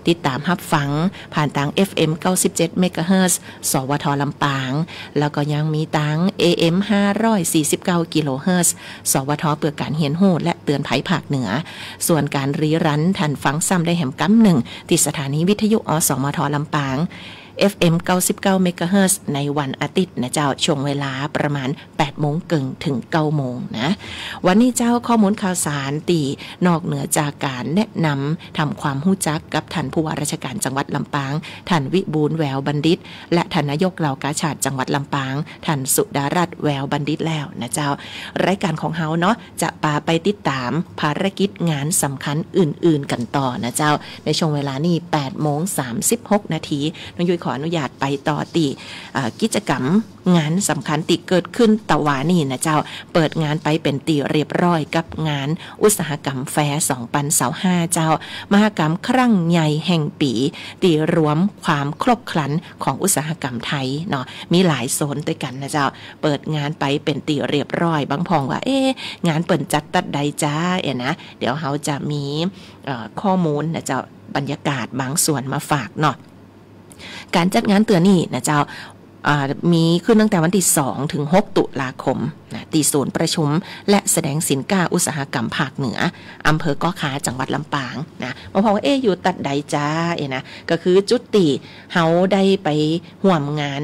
ติดต๋ามฮับฟัง ผ่านตาง เอฟเอ็ม เก้าสิบเจ็ด เมกะเฮิรตซ์ สวท ลำปาง แล้วก็ยังมีตาง เอเอ็ม ห้าร้อยสี่สิบเก้า กิโลเฮิรตซ์ สวท เปื้อก๋านเฮียนฮู้และเตือนภัยภาคเหนือ ส่วนก๋านรีรันท่านฟังซ้ำได้แหมกำนึ่ง ตี้สถานีวิทยุ อสมท ลำปาง เอฟเอ็ม เก้าสิบเก้า เมกะเฮิรตซ์ ในวันอาทิตย์นะเจ้า ช่วงเวลาประมาณ แปดโมงเกิ่งเถิงเก้าโมงนะ วันนี้เจ้าข้อมูลข่าวสารตี้นอกเหนือจากก๋านแนะนำทำความฮู้จักกับท่านผู้ว่าราชการจังหวัดลำปาง ท่านวิบูลย์ แววบัณฑิต และท่านนายกเหล่ากาชาดจังหวัดลำปาง ท่านสุดารัตน์ แววบัณฑิตแล้วนะเจ้า รายก๋านของเฮาเนาะ จะปาไปติดต๋ามภารกิจงานสำคัญอื่นๆ กั๋นต่อนะเจ้า ในช่วงเวลานี้ แปดโมงสามสิบหกนาที น้องยุ้ยขออนุญาตไปต่อตี้ เอ่อ กิจกรรม งานสำคัญตี้เกิดขึ้นตะวานี้นะเจ้า เปิดงานไปเป๋นตี้เรียบร้อยกับงานอุตสาหกรรมแฟร์ สองปันซาวห้า เจ้า มหกรรมครั้งใหญ่แห่งปี๋ ตี้รวมความครบครันของอุตสาหกรรมไทยเนาะ มีหลายโซนตวยกั๋นนะเจ้า เปิดงานไปเป๋นตี้เรียบร้อย บางพ่องว่า เอ๊ะ งานเปิ้นจัดตั๊ดใดจ๊า เอ๊ะนะ เดี๋ยวเฮาจะมี เอ่อ ข้อมูลนะเจ้า บรรยากาศบางส่วนมาฝากเนาะ ก๋านจัดงานเตื้อนี้นะเจ้า อ่า มีขึ้นตั้งแต่วันตี้สองเถิงหกตุลาคมนะ ตี้ศูนย์ประชุมและแสดงสินค้าอุตสาหกรรมภาคเหนือ อำเภอก๊อขาว จังหวัดลำปางนะ บางพ่องว่า เอ๊ะ อยู่ตั๊ดใดจ๊ะ เอ๊ะนะ ก็คือจุดตี้เฮาได้ไปฮ่วมงาน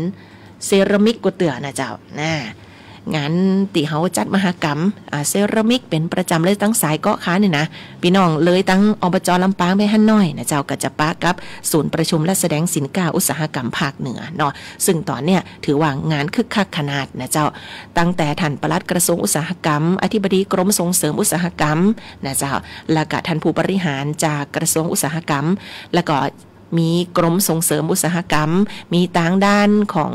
เซรามิกกั๋วเตื้อนะเจ้า นะ งานตี้เฮาจัดมหกรรม อ่า เซรามิกเป๋นประจ๋ำเลยตังสายก๊อขาวนี่นะ ปี้น้องเลยตัง อบจ ลำปางไปหั้นหน้อยนะเจ้า ก็จะปะกับศูนย์ประชุมและแสดงสินค้าอุตสาหกรรมภาคเหนือเนาะ เซิ่งต๋อนเนี้ยถือว่างานคึกคักขนาดนะเจ้า ตั้งแต่ท่านปลัดกระทรวงอุตสาหกรรม อธิบดีกรมส่งเสริมอุตสาหกรรมนะเจ้า แล้วก็ท่านผู้บริหารจากกระทรวงอุตสาหกรรม แล้วก็ มีกรมส่งเสริมอุตสาหกรรม มีตางด้านของ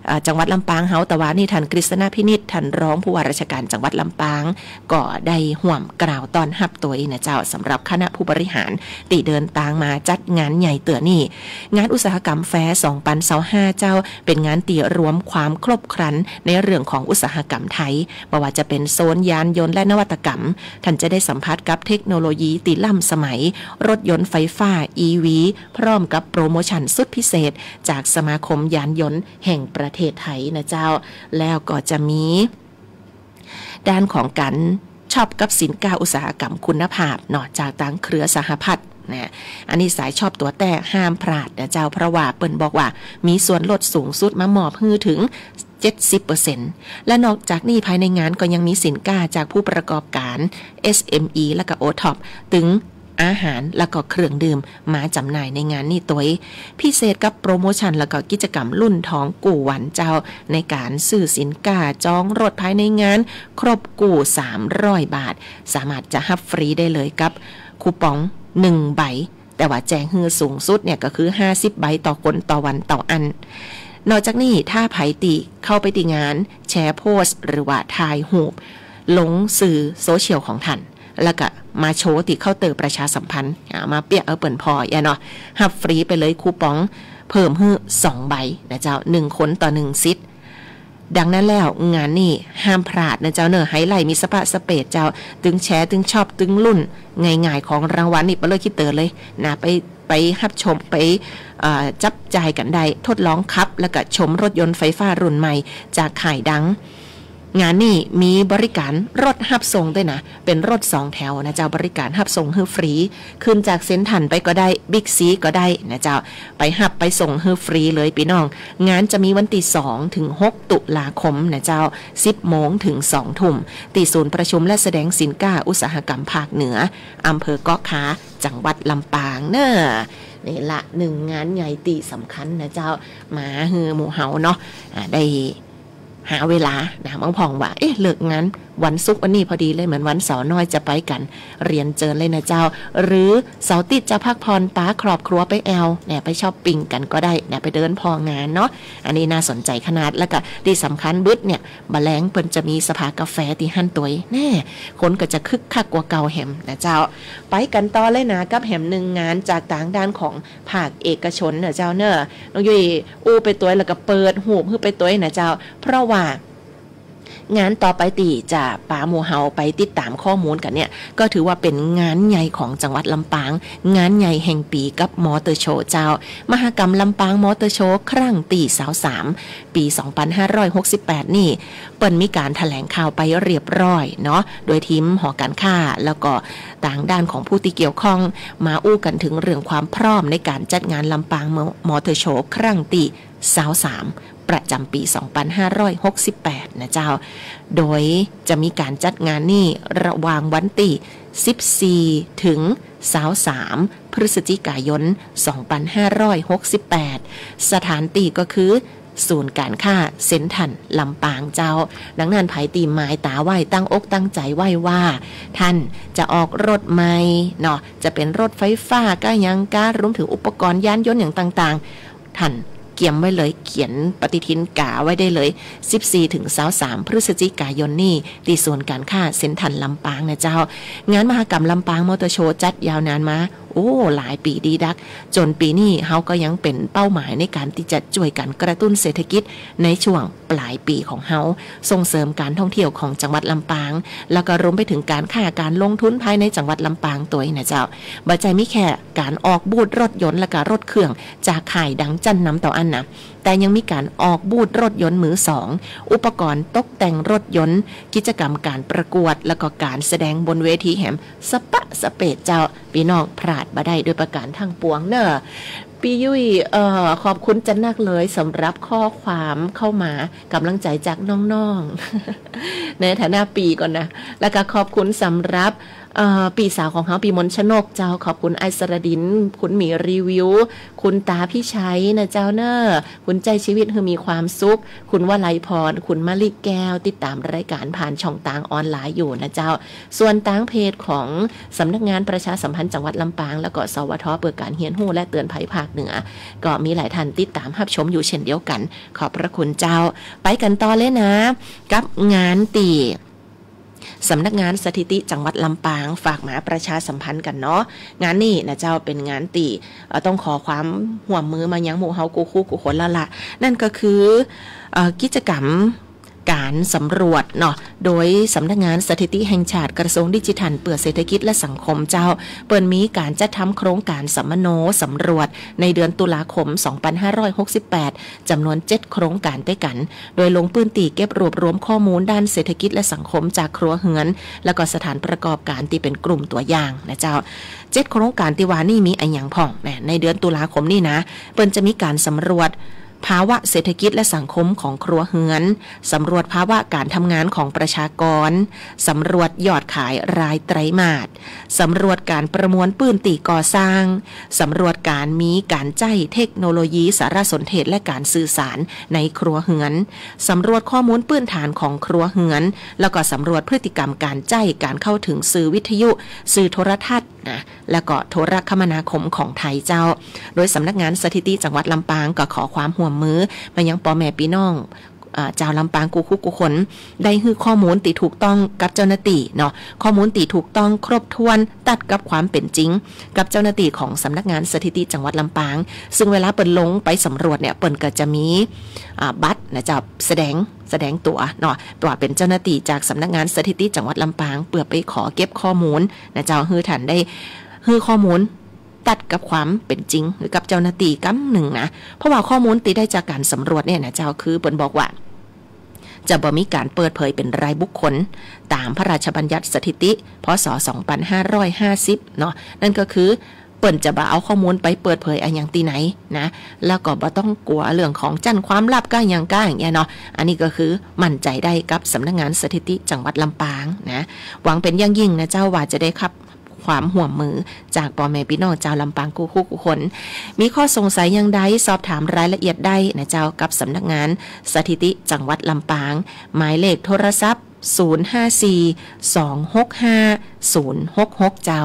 เอ่อ จังหวัดลำปางเฮา ตะวานี่ท่านกฤษณะ พินิจ ท่านรองผู้ว่าราชการจังหวัดลำปาง ก็ได้ฮ่วมกล่าวต้อนฮับตวยนะเจ้า สำหรับคณะผู้บริหารตี้เดินตางมาจัดงานใหญ่เตื้อนี้ งานอุตสาหกรรมแฟร์ สองปันซาวห้า เจ้า เป๋นงานตี้รวมความครบครันในเรื่องของอุตสาหกรรมไทย บ่ว่าจะเป๋นโซนยานยนต์และนวัตกรรม ท่านจะได้สัมผัสกับเทคโนโลยีตี้ล้ำสมัย รถยนต์ไฟฟ้า อีวี พร้อมกับโปรโมชันสุดพิเศษจากสมาคมยานยนต์แห่งประเทศไทยนะเจ้า แล้วก็จะมีด้านของก๋านช็อปกับสินค้าอุตสาหกรรมคุณภาพเนาะ จากตางเครือสหพัฒน์นะ อันนี้สายชอบตั๋วแต๊ห้ามพลาดนะเจ้า เพราะว่าเปิ้นบอกว่ามีส่วนลดสูงสุดมามอบหื้อเถิง เจ็ดสิบเปอร์เซ็นต์ และนอกจากนี้ภายในงานก็ยังมีสินค้าจากผู้ประกอบการ เอสเอ็มอี และก็ โอท็อป ตึงอาหารและก็เครื่องดื่มมาจ๋ำหน่ายในงานนี้ตวย พิเศษกับโปรโมชันและก็กิจกรรมลุ้นทองกู้วันเจ้า ในก๋านซื้อสินค้าจองรถภายในงานครบกู้สามร้อยบาท สามารถจะฮับฟรีได้เลยกับคูปองหนึ่งใบ แต่ว่าแจกหื้อสูงสุดเนี่ยก็คือห้าสิบใบต่อคนต่อวันต่ออัน นอกจากนี้ถ้าใผตี้เข้าไปตี้งาน แชร์โพสต์หรือว่าถ่ายฮูปลงสื่อโซเชียลของท่าน แล้วก็มาโชว์ตี้เคาน์เตอร์ประชาสัมพันธ์ อ่า มาเปียกเอาเปิ้นผ่อเนาะ ฮับฟรีไปเลยคูปองเพิ่มหื้อสองใบนะเจ้า หนึ่งคนต่อหนึ่งสิทธิ์ ดังนั้นแล้วงานนี้ห้ามพลาดนะเจ้าเน่อ ไฮไลท์มีสะป๊ะสะเปดเจ้า ตึงแชร์ ตึงช็อป ตึงลุ้น ง่ายๆ ของรางวัลนี่ไปเลิกขี้เต๋อเลยนะ ไป ไปฮับชม ไป เอ่อ จับจ่ายกั๋นได้ ทดลองขับ แล้วก็ชมรถยนต์ไฟฟ้ารุ่นใหม่จากค่ายดัง งานนี้มีบริการรถฮับส่งตวยนะ เป๋นรถสองแถวนะเจ้า บริการฮับส่งหื้อฟรี ขึ้นจากเซ็นทรัลไปก็ได้ บิ๊กซีก็ได้นะเจ้า ไปฮับไปส่งหื้อฟรีเลยปี้น้อง งานจะมีวันตี้สองเถิงหกตุลาคมนะเจ้า สิบโมงเถิงสองทุ่ม ตี้ศูนย์ประชุมและแสดงสินค้าอุตสาหกรรมภาคเหนือ อำเภอก๊อขาว จังหวัดลำปางเน่อ นี่ละหนึ่งงานใหญ่ตี้สำคัญนะเจ้า มาหื้อหมู่เฮาเนาะ อ่า ได้หาเวลานะ บางพ่องว่า เอ๊ะ เลิกงานวันศุกร์วันนี้พอดีเลย เหมือนวันเสาร์น้อยจะไปกั๋น เรียนเจิญเลยนะเจ้า หรือเสาร์อาทิตย์จะพักผ่อนปาครอบครัวไปแอ่วเนี่ย ไปช็อปปิ้งกั๋นก็ได้เนี่ย ไปเดินผ่องานเนาะ อันนี้น่าสนใจขนาด แล้วก็ตี้สำคัญบึดเนี่ย บ่าแลงเปิ้นจะมีสภากาแฟตี้หั้นตวย แน่ คนก็จะคึกคักกว่าเก่าแหมนะเจ้า ไปกั๋นต่อเลยนะ กับแหมหนึ่งงานจากตางด้านของภาคเอกชนเน่อเจ้าเน่อ น้องยุ้ยอู้ไปตวยแล้วก็เปิดฮูปหื้อไปตวยนะเจ้า เพราะว่างานต่อไปตี้จะปาหมู่เฮาไปติดต๋ามข้อมูลกั๋นเนี่ย ก็ถือว่าเป๋นงานใหญ่ของจังหวัดลำปาง งานใหญ่แห่งปี๋กับมอเตอร์โชว์เจ้า มหกรรมลำปางมอเตอร์โชว์ครั้งตี้ซาวสาม ปี๋สองปันห้าร้อยหกสิบแปดนี่ เปิ้นมีก๋านแถลงข่าวไปเรียบร้อยเนาะ โดยทีมหอก๋านค้า แล้วก็ตางด้านของผู้ตี้เกี่ยวข้อง มาอู้กั๋นเถิงเรื่องความพร้อมในก๋านจัดงานลำปางมอเตอร์โชว์ครั้งตี้ซาวสาม ประจ๋ำปี๋สองปันห้าร้อยหกสิบแปดนะเจ้า โดยจะมีก๋านจัดงานนี่ระหว่างวันตี้สิบสี่เถิงซาวสาม พฤศจิกายน สองปันห้าร้อยหกสิบแปด สถานตี้ก็คือ ศูนย์ก๋านค้าเซ็นทรัลลำปางเจ้า ดังนั้นใผตี้หมายต๋าไว้ ตั้งอกตั้งใจ๋ไว้ว่า ท่านจะออกรถใหม่เนาะ จะเป๋นรถไฟฟ้าก้าหยังก้า รวมเถิงอุปกรณ์ยานยนต์หยังต่างๆ ท่านเกียมไว้เลย เขียนปฏิทินก๋าไว้ได้เลย สิบสี่เถิงซาวสาม พฤศจิกายนนี่ ตี้ศูนย์ก๋านค้าเซ็นทรัลลำปางนะเจ้า งานมหกรรมลำปางมอเตอร์โชว์จัดยาวนานมา โอ้ หลายปี๋ดีดัก จ๋นปี๋นี้เฮาก็ยังเป๋นเป้าหมายในก๋านตี้จะจ้วยกั๋นกระตุ้นเศรษฐกิจในช่วงปลายปี๋ของเฮา ส่งเสริมก๋านท่องเที่ยวของจังหวัดลำปาง แล้วก็รวมไปเถิงก๋านค้าก๋านลงทุนภายในจังหวัดลำปางตวยนะเจ้า บ่ใจ้มีแค่ก๋านออกบูธรถยนต์และก็รถเครื่องจากค่ายดังจั้นนำเต้าอั้นนะ แต่ยังมีก๋านออกบูธรถยนต์มือสอง อุปกรณ์ตกแต่งรถยนต์ กิจกรรมก๋านประกวด แล้วก็ก๋านแสดงบนเวทีแหม สะป๊ะสะเป๊ะเจ้า ปี้น้องพลาดบ่ได้โดยประก๋านตังปวงเน่อ ปี้ยุ้ย เอ่อ ขอบคุณจานักเลยสำหรับข้อความเข้ามา ก๋ำลังใจ๋จากน้องๆ ในฐานะปี้ก่อนนะ แล้วก็ขอบคุณสำหรับ เอ่อ ปี้สาวของเฮา ปี้มนชนกเจ้า ขอบคุณอ้ายสระดิน คุณหมีรีวิว คุณต๋าพิชัยนะเจ้าเน่อ คุณใจ๊ชีวิตหื้อมีความสุข คุณวลัยพร คุณมะลิแก้ว ติดต๋ามรายก๋านผ่านช่องตางออนไลน์อยู่นะเจ้า ส่วนตางเพจของสำนักงานประชาสัมพันธ์จังหวัดลำปาง แล้วก็ สวท เปื้อก๋านเฮียนฮู้และเตือนภัยภาคเหนือ ก็มีหลายท่านติดต๋ามฮับชมอยู่เช่นเดียวกั๋น ขอบพระคุณเจ้า ไปกั๋นต่อเลยนะ กับงานตี้ สำนักงานสถิติจังหวัดลำปางฝากมาประชาสัมพันธ์กั๋นเนาะ งานนี้นะเจ้าเป๋นงานตี้ เอ่อ ต้องขอความฮ่วมมือมายังหมู่เฮากู้คู่กู้คนแล้วละ นั่นก็คือ เอ่อ กิจกรรมก๋านสำรวจเนาะ โดยสำนักงานสถิติแห่งชาติ กระทรวงดิจิทัลเปื้อเศรษฐกิจและสังคมเจ้า เปิ้นมีก๋านจัดทำโครงก๋านสัมมโนสำรวจในเดือนตุลาคม สองปันห้าร้อยหกสิบแปด จ๋ำนวนเจ็ดโครงก๋านตวยกั๋น โดยลงปื้นตี้เก็บรวบรวมข้อมูลด้านเศรษฐกิจและสังคมจากครัวเฮือน แล้วก็สถานประกอบก๋านตี้เป๋นกลุ่มตั๋วอย่างนะเจ้า เจ็ดโครงก๋านตี้ว่านี้มีอะหยังพ่องนะ ในเดือนตุลาคมนี้นะ เปิ้นจะมีก๋านสำรวจภาวะเศรษฐกิจและสังคมของครัวเฮือน สำรวจภาวะก๋านทำงานของประชากร สำรวจยอดขายรายไตรมาส สำรวจก๋านประมวลปื้นตี้ก่อสร้าง สำรวจก๋านมีก๋านใจ๊เทคโนโลยีสารสนเทศและก๋านสื่อสารในครัวเฮือน สำรวจข้อมูลปื้นฐานของครัวเฮือน แล้วก็สำรวจพฤติกรรมก๋านใจ๊ก๋านเข้าเถิงสื่อวิทยุ สื่อโทรทัศน์นะ แล้วก็โทรคมนาคมของไทยเจ้า โดยสำนักงานสถิติจังหวัดลำปางก็ขอความฮ่วมมือมายังป้อแม่ปี้น้อง อ่า จาวลำปางกู้คู่กู้คน ได้หื้อข้อมูลตี้ถูกต้องกับเจ้าหน้าตี้เนาะ ข้อมูลตี้ถูกต้องครบถ้วนตัดกับความเป๋นจริง กับเจ้าหน้าตี้ของสำนักงานสถิติจังหวัดลำปาง ซึ่งเวลาเปิ้นลงไปสำรวจเนี่ย เปิ้นก็จะมี อ่า บัตรนะเจ้า แสดง แสดงตั๋วเนาะ ว่าเป๋นเจ้าหน้าตี้จากสำนักงานสถิติจังหวัดลำปาง เปื้อไปขอเก็บข้อมูลนะเจ้า หื้อท่านได้หื้อข้อมูล ตัดกับความเป๋นจริงหื้อกับเจ้าหน้าตี้กำนึ่งนะ เพราะว่าข้อมูลตี้ได้จากก๋านสำรวจเนี่ยนะเจ้า คือเปิ้นบอกว่า จะบ่มีก๋านเปิดเผยเป๋นรายบุคคล ต๋ามพระราชบัญญัติสถิติ พ.ศ. สองปันห้าร้อยห้าสิบ เนาะ นั่นก็คือ เปิ้นจะบ่เอาข้อมูลไปเปิดเผยอะหยังตี้ไหนนะ แล้วก็บ่ต้องกั๋วเรื่องของจั้นความลับก้าหยังก้าอย่างเงี้ยเนาะ อันนี้ก็คือมั่นใจ๋ได้กับสำนักงานสถิติจังหวัดลำปางนะ หวังเป๋นอย่างยิ่งนะเจ้า ว่าจะได้รับ ความฮ่วมมือจากป้อแม่ปี้น้องจาวลำปางกู้คู่กู้คน มีข้อสงสัยอย่างใดสอบถามรายละเอียดได้นะเจ้า กับสำนักงานสถิติจังหวัดลำปาง หมายเลขโทรศัพท์ ศูนย์ห้าสี่ สองหกห้า ศูนย์หกหก เจ้า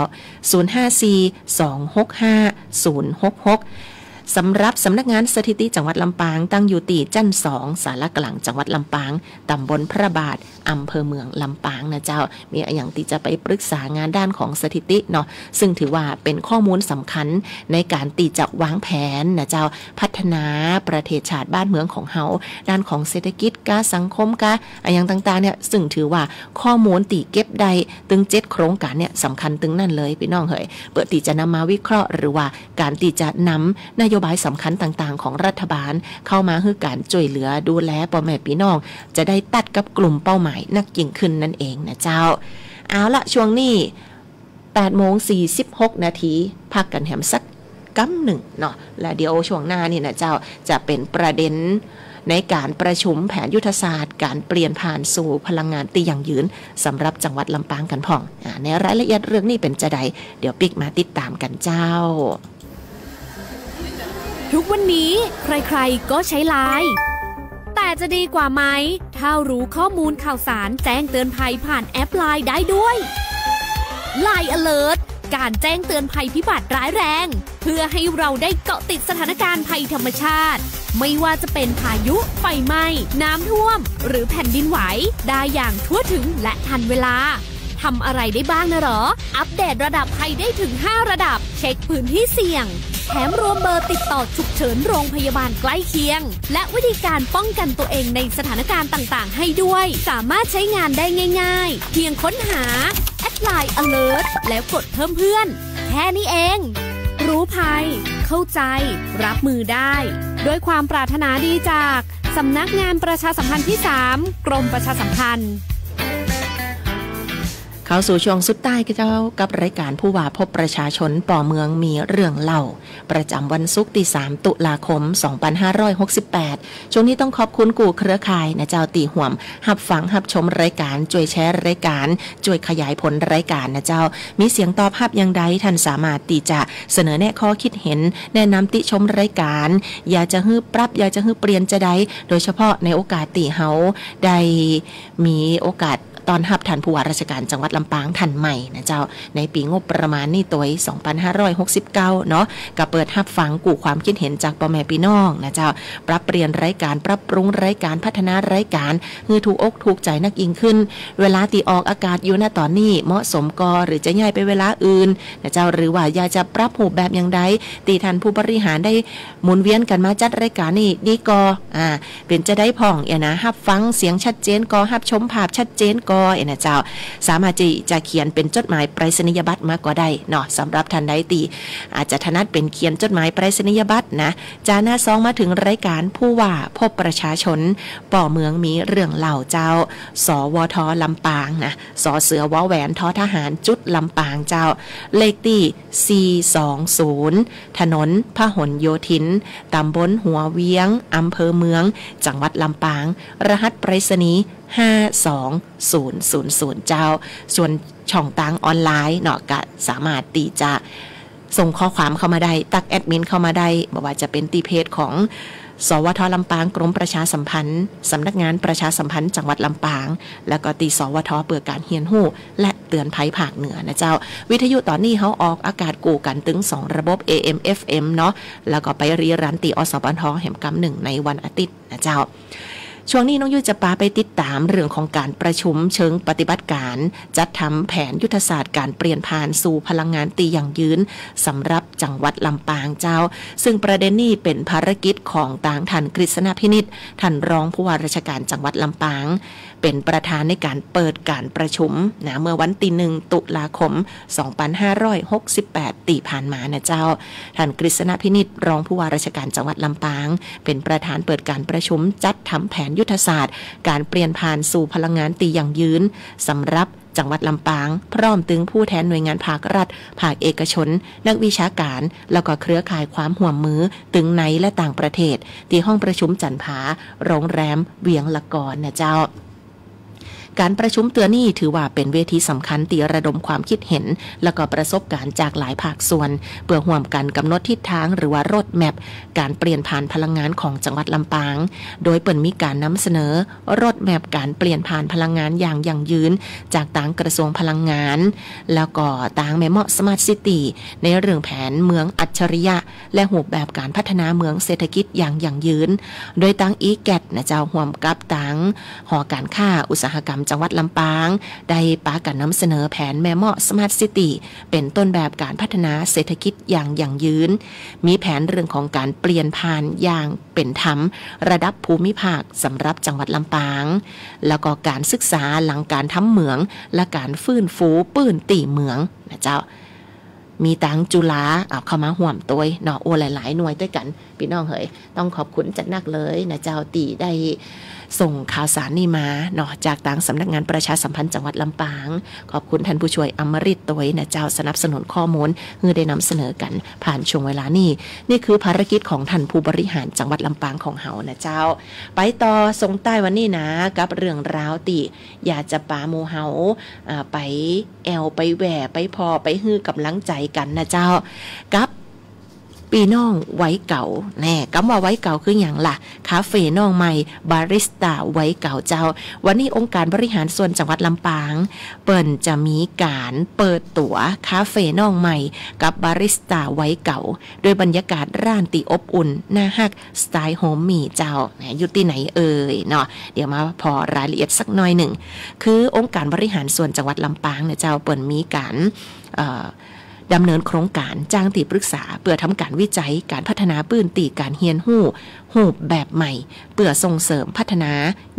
ศูนย์ห้าสี่ สองหกห้า ศูนย์หกหก สำหรับสำนักงานสถิติจังหวัดลำปางตั้งอยู่ตี้จั้นสอง ศาลากลางจังหวัดลำปาง ต๋ำบลพระบาท อำเภอเมืองลำปางนะเจ้า มีอะหยังตี้จะไปปรึกษางานด้านของสถิติเนาะ ซึ่งถือว่าเป๋นข้อมูลสำคัญในก๋านตี้จะวางแผนนะเจ้า พัฒนาประเทศชาติบ้านเมืองของเฮา ด้านของเศรษฐกิจกา สังคมกา อะหยังต่างๆ เนี่ย ซึ่งถือว่าข้อมูลตี้เก็บได้ตึงเจ็ดโครงก๋านเนี่ยสำคัญตึงนั้นเลยปี้น้องเหย เปื้อตี้จะนำมาวิเคราะห์ หรือว่าก๋านตี้จะนำนโยบายสำคัญต่างๆ ของรัฐบาลเข้ามาหื้อก๋านจ้วยเหลือดูแลป้อแม่ปี้น้อง จะได้ตัดกับกลุ่มเป้าหมายนักยิ่งขึ้นนั่นเองนะเจ้า เอาละ ช่วงนี้ แปดโมงสี่สิบหกนาที พักกั๋นแหมสักกำนึ่งเนาะ แล้วเดี๋ยวช่วงหน้านี่นะเจ้า จะเป๋นประเด็นในก๋านประชุมแผนยุทธศาสตร์ก๋านเปลี่ยนผ่านสู่พลังงานตี้ยั่งยืนสำหรับจังหวัดลำปางกั๋นพ่อง อ่า ในรายละเอียดเรื่องนี้เป๋นจาใด เดี๋ยวปิ๊กมาติดต๋ามกั๋นเจ้า ทุกวันนี้ใครๆ ก็ใช้ไลน์ แต่จะดีกว่าไหม ถ้ารู้ข้อมูลข่าวสารแจ้งเตือนภัยผ่านแอปไลน์ได้ด้วย ไลน์ Alert การแจ้งเตือนภัยพิบัติร้ายแรง เพื่อให้เราได้เกาะติดสถานการณ์ภัยธรรมชาติ ไม่ว่าจะเป็นพายุ ไฟไหม้ น้ำท่วม หรือแผ่นดินไหว ได้อย่างทั่วถึงและทันเวลา ทำอะไรได้บ้างนะหรอ อัปเดตระดับภัยได้ถึงห้าระดับ เช็คพื้นที่เสี่ยง แถมรวมเบอร์ติดต่อฉุกเฉินโรงพยาบาลใกล้เคียง และวิธีการป้องกันตัวเองในสถานการณ์ต่างๆ ให้ด้วย สามารถใช้งานได้ง่ายๆ เพียงค้นหา แอดไลน์ alert แล้วกดเพิ่มเพื่อน แค่นี้เอง รู้ภัย เข้าใจ รับมือได้ ด้วยความปรารถนาดีจาก สำนักงานประชาสัมพันธ์ที่สาม กรมประชาสัมพันธ์ เข้าสู่ช่วงสุดท้ายเจ้า กับรายการผู้ว่าพบประชาชน ป้อเมืองมีเรื่องเล่า ประจำวันศุกร์ตี้สาม ตุลาคม สองปันห้าร้อยหกสิบแปด ช่วงนี้ต้องขอบคุณกู้เครือข่ายนะเจ้า ตี้ฮ่วมฮับฟังฮับชมรายการ จ้วยแชร์รายการ จ้วยขยายผลรายการนะเจ้า มีเสียงตอบฮับอย่างใด ท่านสามารถตี้จะเสนอแนะข้อคิดเห็น แนะนำติชมรายการ อยากจะหื้อปรับ อยากจะหื้อเปลี่ยนจะใด โดยเฉพาะในโอกาสตี้เฮาได้มีโอกาสต้อนฮับท่านผู้ว่าราชการจังหวัดลำปางท่านใหม่นะเจ้า ในปี๋งบประมาณนี้ตวย สองปันห้าร้อยหกสิบเก้า เนาะ ก็เปิดฮับฟังกู้ความคิดเห็นจากป้อแม่ปี้น้องนะเจ้า ปรับเปลี่ยนรายการ ปรับปรุงรายการ พัฒนารายการ หื้อถูกอกถูกใจ๋นักยิ่งขึ้น เวลาตี้ออกอากาศอยู่ ณ ต๋อนนี้เหมาะสมก่อ หรือจะย้ายไปเวลาอื่นนะเจ้า หรือว่าอยากจะปรับฮูปแบบอย่างใด ตี้ท่านผู้บริหารได้หมุนเวียนกั๋นมาจัดรายการนี้ดีก่อ อ่า เป๋นจะใดพ่องเอี้ยนะ ฮับฟังเสียงชัดเจนก่อ ฮับชมภาพชัดเจนก่อเอี้ยนะเจ้า สามารถตี้จะเขียนเป๋นจดหมายไปรษณียบัตรมาก็ได้เนาะ สำหรับท่านใดตี้อาจจะถนัดเป๋นเขียนจดหมายไปรษณียบัตรนะ จาหน้าซองมาถึงรายการผู้ว่าพบประชาชน ป้อเมืองมีเรื่องเล่าเจ้า สวท ลำปางนะ ส เสือ ว แหวน ท ทหาร จุด ลำปางเจ้า เลขตี้ สี่สองศูนย์ ถนนพหลโยธิน ต๋ำบลหัวเวียง อำเภอเมือง จังหวัดลำปาง รหัสไปรษณีย์ ห้าสองศูนย์ศูนย์ศูนย์ เจ้า ส่วนช่องตางออนไลน์เนาะ ก็สามารถตี้จะส่งข้อความเข้ามาได้ ตั๊กแอดมินเข้ามาได้ บ่ว่าจะเป๋นตี้เพจของ สวท ลำปาง กรมประชาสัมพันธ์ สำนักงานประชาสัมพันธ์จังหวัดลำปาง แล้วก็ตี้ สวท เปื้อก๋านเฮียนฮู้ และเตือนภัยภาคเหนือนะเจ้า วิทยุต๋อนนี้เฮาออกอากาศกู้กั๋นตึงสองระบบ เอเอ็ม เอฟเอ็ม เนาะ แล้วก็ไปรีรันตี้ อสพท แหมกำนึ่งในวันอาทิตย์นะเจ้า ช่วงนี้น้องยุ้ยจะปาไปติดต๋ามเรื่องของก๋านประชุมเชิงปฏิบัติก๋าน จัดทำแผนยุทธศาสตร์ก๋านเปลี่ยนผ่านสู่พลังงานตี้ยั่งยืน สำหรับจังหวัดลำปางเจ้า ซึ่งประเด็นนี้เป๋นภารกิจของตางท่านกฤษณะ พินิจ ท่านรองผู้ว่าราชการจังหวัดลำปาง เป๋นประธานในก๋านเปิดก๋านประชุมนะ เมื่อวันตี้หนึ่ง ตุลาคม สองปันห้าร้อยหกสิบแปด ตี้ผ่านมานะเจ้า ท่านกฤษณะ พินิจ รองผู้ว่าราชการจังหวัดลำปาง เป๋นประธานเปิดก๋านประชุมจัดทำแผนยุทธศาสตร์ก๋านเปลี่ยนผ่านสู่พลังงานตี้ยั่งยืน สำหรับจังหวัดลำปาง พร้อมตึงผู้แทนหน่วยงานภาครัฐ ภาคเอกชน นักวิชาก๋าน แล้วก็เครือข่ายความฮ่วมมือ ตึงในและต่างประเทศ ตี้ห้องประชุมจันทร์ผา โรงแรมเวียงละกอนนะเจ้า ก๋านประชุมเตื้อนี้ถือว่าเป๋นเวทีสำคัญตี้ระดมความคิดเห็น แล้วก็ประสบก๋ารณ์จากหลายภาคส่วน เปื้อฮ่วมกั๋นก๋ำหนดทิศตาง หรือว่า road map ก๋านเปลี่ยนผ่านพลังงานของจังหวัดลำปาง โดยเปิ้นมีก๋านนำเสนอ road map ก๋านเปลี่ยนผ่านพลังงานอย่างยั่งยืน จากตางกระทรวงพลังงาน แล้วก็ตางแม่เมาะ Smart City ในเรื่องแผนเมืองอัจฉริยะ และฮูปแบบก๋านพัฒนาเมืองเศรษฐกิจอย่างยั่งยืน โดยตาง อีแกท นะเจ้า ฮ่วมกับตางหอก๋านค้าอุตสาหกรรมจังหวัดลำปาง ได้ปากั๋นนำเสนอแผนแม่เมาะ Smart City เป๋นต้นแบบก๋านพัฒนาเศรษฐกิจอย่างยั่งยืน มีแผนเรื่องของก๋านเปลี่ยนผ่านอย่างเป๋นธรรม ระดับภูมิภาคสำหรับจังหวัดลำปาง แล้วก็ก๋านศึกษาหลังก๋านทำเหมือง และก๋านฟื้นฟูปื้นตี้เหมืองนะเจ้า มีตางจุฬา เอาเข้ามาฮ่วมตวยเนาะ โอ้ หลายๆ หน่วยตวยกั๋น ปี้น้องเหย ต้องขอบคุณจัดนักเลยนะเจ้า ตี้ได้ส่งข่าวสารนี้มาเนาะ จากตางสำนักงานประชาสัมพันธ์จังหวัดลำปาง ขอบคุณท่านผู้ช่วยอมฤตตวยนะเจ้า สนับสนุนข้อมูล หื้อได้นำเสนอกั๋นผ่านช่วงเวลานี้ นี่คือภารกิจของท่านผู้บริหารจังหวัดลำปางของเฮานะเจ้า ไปต่อส่งต้ายวันนี้นะ กับเรื่องราวตี้อยากจะปาหมู่เฮา อ่า ไปแอ่ว ไปแหว่ ไปผ่อ ไปหื้อก๋ำลังใจ๋กั๋นนะเจ้า กับ ปี้น้องวัยเก๋า แน่ กำว่าวัยเก๋าคือหยังล่ะ คาเฟ่น้องใหม่ บาริสต้าวัยเก๋าเจ้า วันนี้องค์การบริหารส่วนจังหวัดลำปาง เปิ้นจะมีก๋านเปิดตั๋วคาเฟ่น้องใหม่ กับบาริสต้าวัยเก๋า ด้วยบรรยากาศร้านตี้อบอุ่น น่าฮัก สไตล์โฮมมีเจ้า แหม อยู่ตี้ไหนเอ่ยเนาะ เดี๋ยวมาผ่อรายละเอียดสักหน่อยนึ่ง คือองค์การบริหารส่วนจังหวัดลำปางเนี่ยเจ้า เปิ้นมีก๋าน เอ่อ ดำเนินโครงก๋านจ้างตี้ปรึกษา เปื้อทำก๋านวิจัยก๋านพัฒนาปื้นตี้ก๋านเฮียนฮู้ ฮูปแบบใหม่ เปื้อส่งเสริมพัฒนา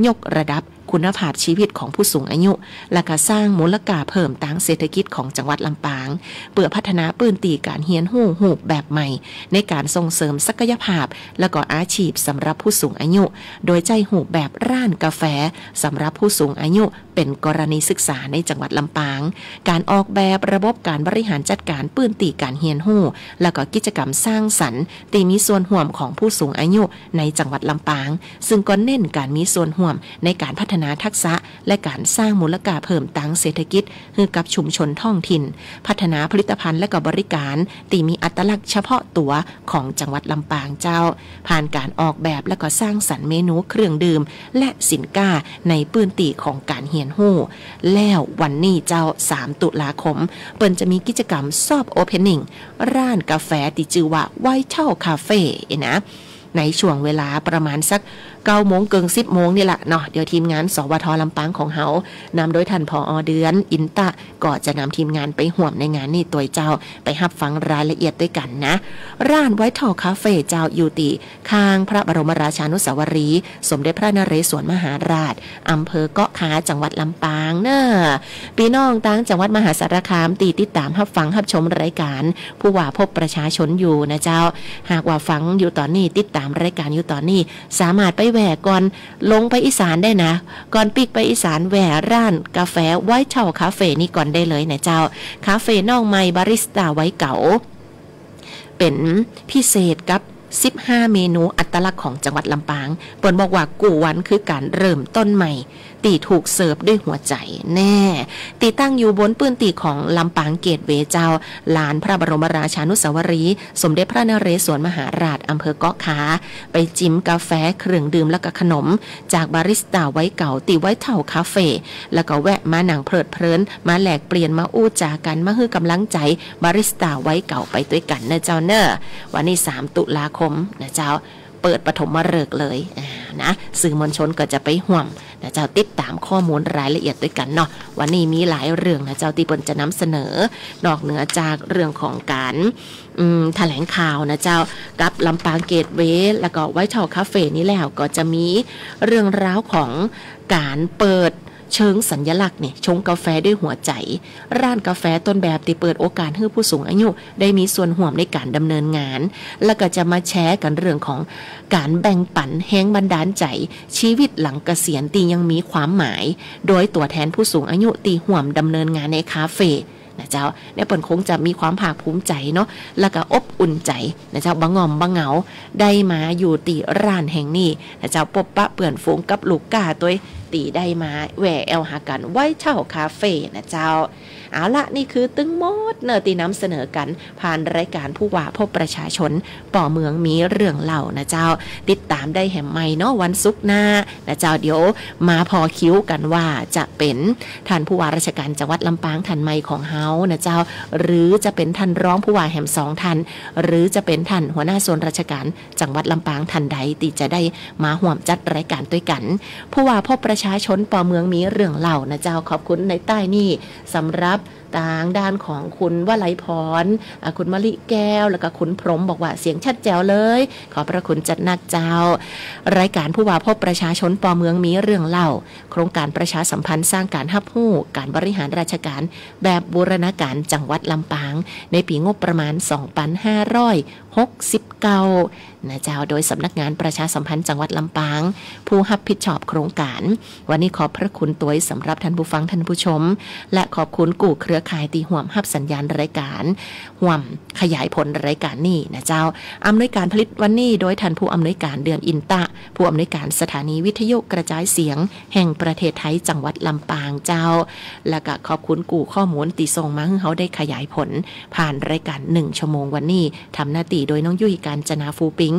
ยกระดับคุณภาพชีวิตของผู้สูงอายุ และก็สร้างมูลค่าเพิ่มตางเศรษฐกิจของจังหวัดลำปาง เปื้อพัฒนาปื้นตี้ก๋านเฮียนฮู้ฮูปแบบใหม่ ในก๋านส่งเสริมศักยภาพ และก็อาชีพสำหรับผู้สูงอายุ โดยใจ๊ฮูปแบบร้านกาแฟสำหรับผู้สูงอายุ เป๋นกรณีศึกษาในจังหวัดลำปาง ก๋านออกแบบระบบก๋านบริหารจัดก๋านปื้นตี้ก๋านเฮียนฮู้ และก็กิจกรรมสร้างสรรค์ตี้มีส่วนฮ่วมของผู้สูงอายุในจังหวัดลำปาง ซึ่งก็เน้นก๋านมีส่วนฮ่วมในก๋านพัฒนาทักษะ และก๋านสร้างมูลค่าเพิ่มตางเศรษฐกิจ หื้อกับชุมชนท้องถิ่น พัฒนาผลิตภัณฑ์และก็บริก๋านตี้มีอัตลักษณ์เฉพาะตั๋วของจังหวัดลำปางเจ้า ผ่านก๋านออกแบบและก็สร้างสรรค์เมนูเครื่องดื่ม และสินค้าในปื้นตี้ของก๋านเฮียนฮู้ แล้ววันนี้เจ้า สาม ตุลาคม เปิ้นจะมีกิจกรรมซอฟต์โอเพนนิ่ง ร้านกาแฟตี้จื้อว่าไวท์เทิลคาเฟ่นะ ในช่วงเวลาประมาณสักเก้าโมงเกิ่ง สิบโมงนี่แหละเนาะ เดี๋ยวทีมงาน สวท ลำปางของเฮา นำโดยท่าน ผอ เดือน อินตะ ก็จะนำทีมงานไปฮ่วมในงานนี้ตวยเจ้า ไปฮับฟังรายละเอียดตวยกั๋นนะ ร้านไวท์เทิลคาเฟ่เจ้า อยู่ตี้ข้างพระบรมราชานุสาวรีย์สมเด็จพระนเรศวรมหาราช อำเภอเกาะคา จังหวัดลำปางเน่อ ปี้น้องตางจังหวัดมหาสารคามตี้ติดต๋ามฮับฟังฮับชมรายก๋าน ผู้ว่าพบประชาชนอยู่นะเจ้า หากว่าฟังอยู่ต๋อนนี้ ติดต๋ามรายก๋านอยู่ต๋อนนี้ สามารถไปแหว่ก่อนลงไปอีสานได้นะ ก่อนปิ๊กไปอีสานแหว่ร้านกาแฟไวท์เทิลคาเฟ่นี้ก่อนได้เลยนะเจ้า คาเฟ่น้องใหม่ บาริสต้าวัยเก๋า เป๋นพิเศษกับ สิบห้า เมนูอัตลักษณ์ของจังหวัดลำปาง เปิ้นบอกว่ากู้วันคือก๋านเริ่มต้นใหม่ ตี้ถูกเสิร์ฟด้วยหัวใจ๋ แน่ ตี้ตั้งอยู่บนปื้นตี้ของลำปางเกตเวย์เจ้า ลานพระบรมราชานุสาวรีย์สมเด็จพระนเรศวรมหาราช อำเภอเกาะคา ไปจิมกาแฟ เครื่องดื่ม และก็ขนม จากบาริสต้าวัยเก๋าตี้ไวท์เทิลคาเฟ่ แล้วก็แวะมานั่งเพลิดเพลิน มาแลกเปลี่ยน มาอู้จ๋ากั๋น มาหื้อกำลังใจ๋บาริสต้าวัยเก๋าไปตวยกั๋นเน่อเจ้าเน่อ วันนี้ สาม ตุลาคมนะเจ้า เปิดปฐมฤกษ์เลย อ่า นะ สื่อมวลชนก็จะไปฮ่วมนะเจ้า ติดต๋ามข้อมูลรายละเอียดตวยกั๋นเนาะ วันนี้มีหลายเรื่องนะเจ้า ตี้เปิ้นจะนำเสนอ นอกเหนือจากเรื่องของก๋าน อืม แถลงข่าวนะเจ้า กับลำปางเกตเวย์ แล้วก็ไวท์เทิลคาเฟ่นี้แล้ว ก็จะมีเรื่องราวของก๋านเปิดเชิงสัญลักษณ์นี่ ชงกาแฟด้วยหัวใจ๋ ร้านกาแฟต้นแบบตี้เปิดโอกาสหื้อผู้สูงอายุได้มีส่วนฮ่วมในก๋านดำเนินงาน แล้วก็จะมาแชร์กั๋นเรื่องของก๋านแบ่งปั๋นแฮงบันดาลใจ๋ชีวิตหลังเกษียณตี้ยังมีความหมาย โดยตั๋วแทนผู้สูงอายุตี้ฮ่วมดำเนินงานในคาเฟ่นะเจ้า เนี่ยเปิ้นคงจะมีความภาคภูมิใจ๋เนาะ แล้วก็อบอุ่นใจ๋นะเจ้า บ่ง่อมบ่เหงา ได้มาอยู่ตี้ร้านแห่งนี้นะเจ้า ปบปะเปื้อนฝูงกับลูกก้าตวย ตี้ได้มาแหว่แอวหากั๋นไวท์เทิลคาเฟ่นะเจ้า เอาละ นี่คือตึงหมดเน่อตี้นำเสนอกั๋น ผ่านรายก๋านผู้ว่าพบประชาชน ป้อเมืองมีเรื่องเล่านะเจ้า ติดต๋ามได้แหมใหม่เนาะ วันศุกร์หน้านะเจ้า เดี๋ยวมาผ่อคิวกั๋นว่าจะเป๋นท่านผู้ว่าราชการจังหวัดลำปางท่านใหม่ของเฮานะเจ้า หรือจะเป๋นท่านรองผู้ว่าแหมสองท่าน หรือจะเป๋นท่านหัวหน้าส่วนราชการจังหวัดลำปางท่านใดตี้จะได้มาฮ่วมจัดรายก๋านตวยกั๋น ผู้ว่าพบประชาชน ป้อเมืองมีเรื่องเล่านะเจ้า ขอบคุณในใต้นี้ สำหรับตางด้านของคุณวลัยพร อ่า คุณมะลิแก้ว แล้วก็คุณพรหม บอกว่าเสียงชัดแจ๋วเลย ขอบพระคุณจัดนักเจ้า รายก๋านผู้ว่าพบประชาชน ป้อเมืองมีเรื่องเล่า โครงก๋านประชาสัมพันธ์สร้างก๋านฮับฮู้ก๋านบริหารราชก๋านแบบบูรณาก๋ารจังหวัดลำปาง ในปี๋งบประมาณ สองปันห้าร้อยหกสิบเก้า นะเจ้า โดยสำนักงานประชาสัมพันธ์จังหวัดลำปาง ผู้ฮับผิดชอบโครงก๋าน วันนี้ขอบพระคุณตวยสำหรับท่านผู้ฟังท่านผู้ชม และขอบคุณกู้เครือ รือข่ายตี้ฮ่วมฮับสัญญาณรายก๋าน ฮ่วมขยายผลรายก๋านนี้นะเจ้า อำนวยก๋านผลิตวันนี้โดยท่านผู้อำนวยก๋านเดือนอินตะ ผู้อำนวยก๋านสถานีวิทยุกระจายเสียงแห่งประเทศไทยจังหวัดลำปางเจ้า แล้วก็ขอบคุณกู้ข้อมูลตี้ส่งมาหื้อเฮาได้ขยายผลผ่านรายก๋านหนึ่งชั่วโมงวันนี้ ทำหน้าตี้โดยน้องยุ้ยกาญจนา ฟูปิง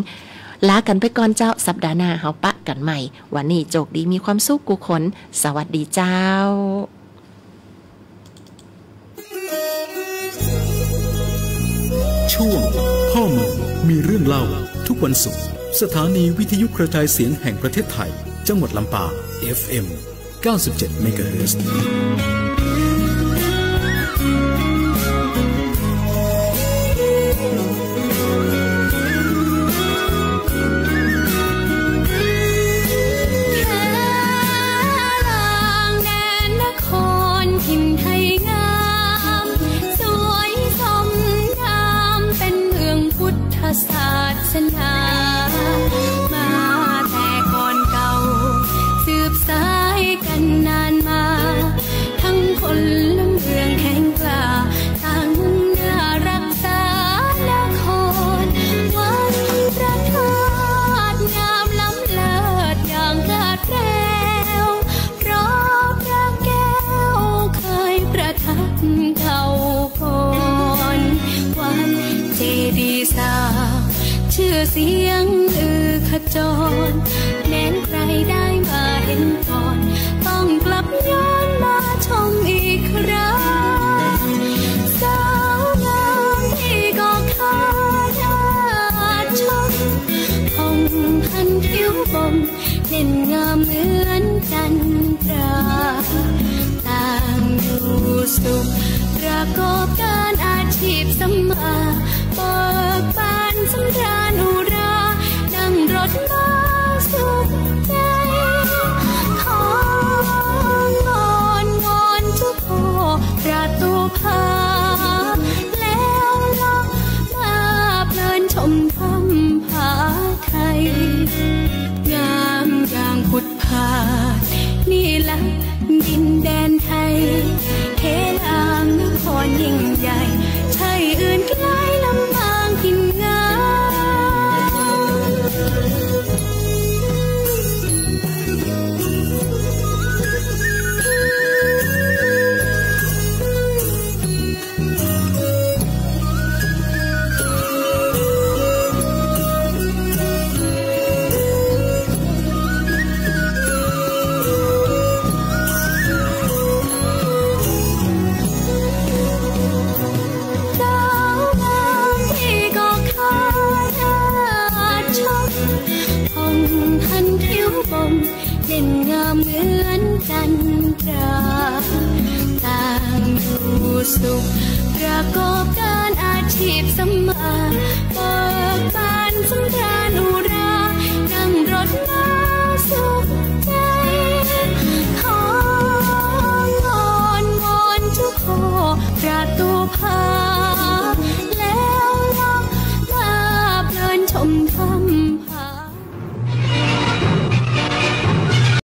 ลากั๋นไปก่อนเจ้า สัปดาห์หน้าเฮาปะกั๋นใหม่ วันนี้โจคดีมีความสุขกู้คน สวัสดีเจ้า ช่วงพ่อเมืองมีเรื่องเล่า ทุกวันศุกร์ สถานีวิทยุกระจายเสียงแห่งประเทศไทย จังหวัดลำปาง เอฟเอ็ม เก้าสิบเจ็ดเมกะเฮิรตซ์ แดนนครถิ่นไทยงาม สวยสมนามเป็นเมืองพุทธศาสนา มาแต่ก่อนเก่า สืบสายกั๋นนานมา ทั้งพลเมืองแข็งกล้า ต่างมุ่งหน้ารักษานคร วัดพระธาตุงามล้ำเลิศอย่างกาดแก้ว เพราะพระแก้วเคยประทับเก่าก่อน วัดเจดีย์สร้างชื่อเสียงลือขจร แม้นใครได้มาเห็นก่อน ต้องกลับย้อนมาชมอีกครั้ง สาวงามที่ก็ขออนุญาตชม ผ่องพันผิวบ่ม เด่นงามเหมือนจันทรา ต่างอยู่สุข ประกอบการอาชีพสำราญ เบิกบานสำราญอุรา นั่งรถมาสุขใจ ขอวอนวอนทุกข้อประตูผา แล้วเลาะมาเพลินชมถ้ำผาไทย งามอย่างพุทธ พาดนี่ละดินแดนไทย เขลางนครยิ่งใหญ่ ใช่อื่นไกลลำปางถิ่นงาม สาวงามที่ก็ขออนุญาตชม ผ่องพันผิวบ่ม เด่นงามเหมือนจันทรา ต่างอยู่สุข ประกอบการอาชีพสำราญ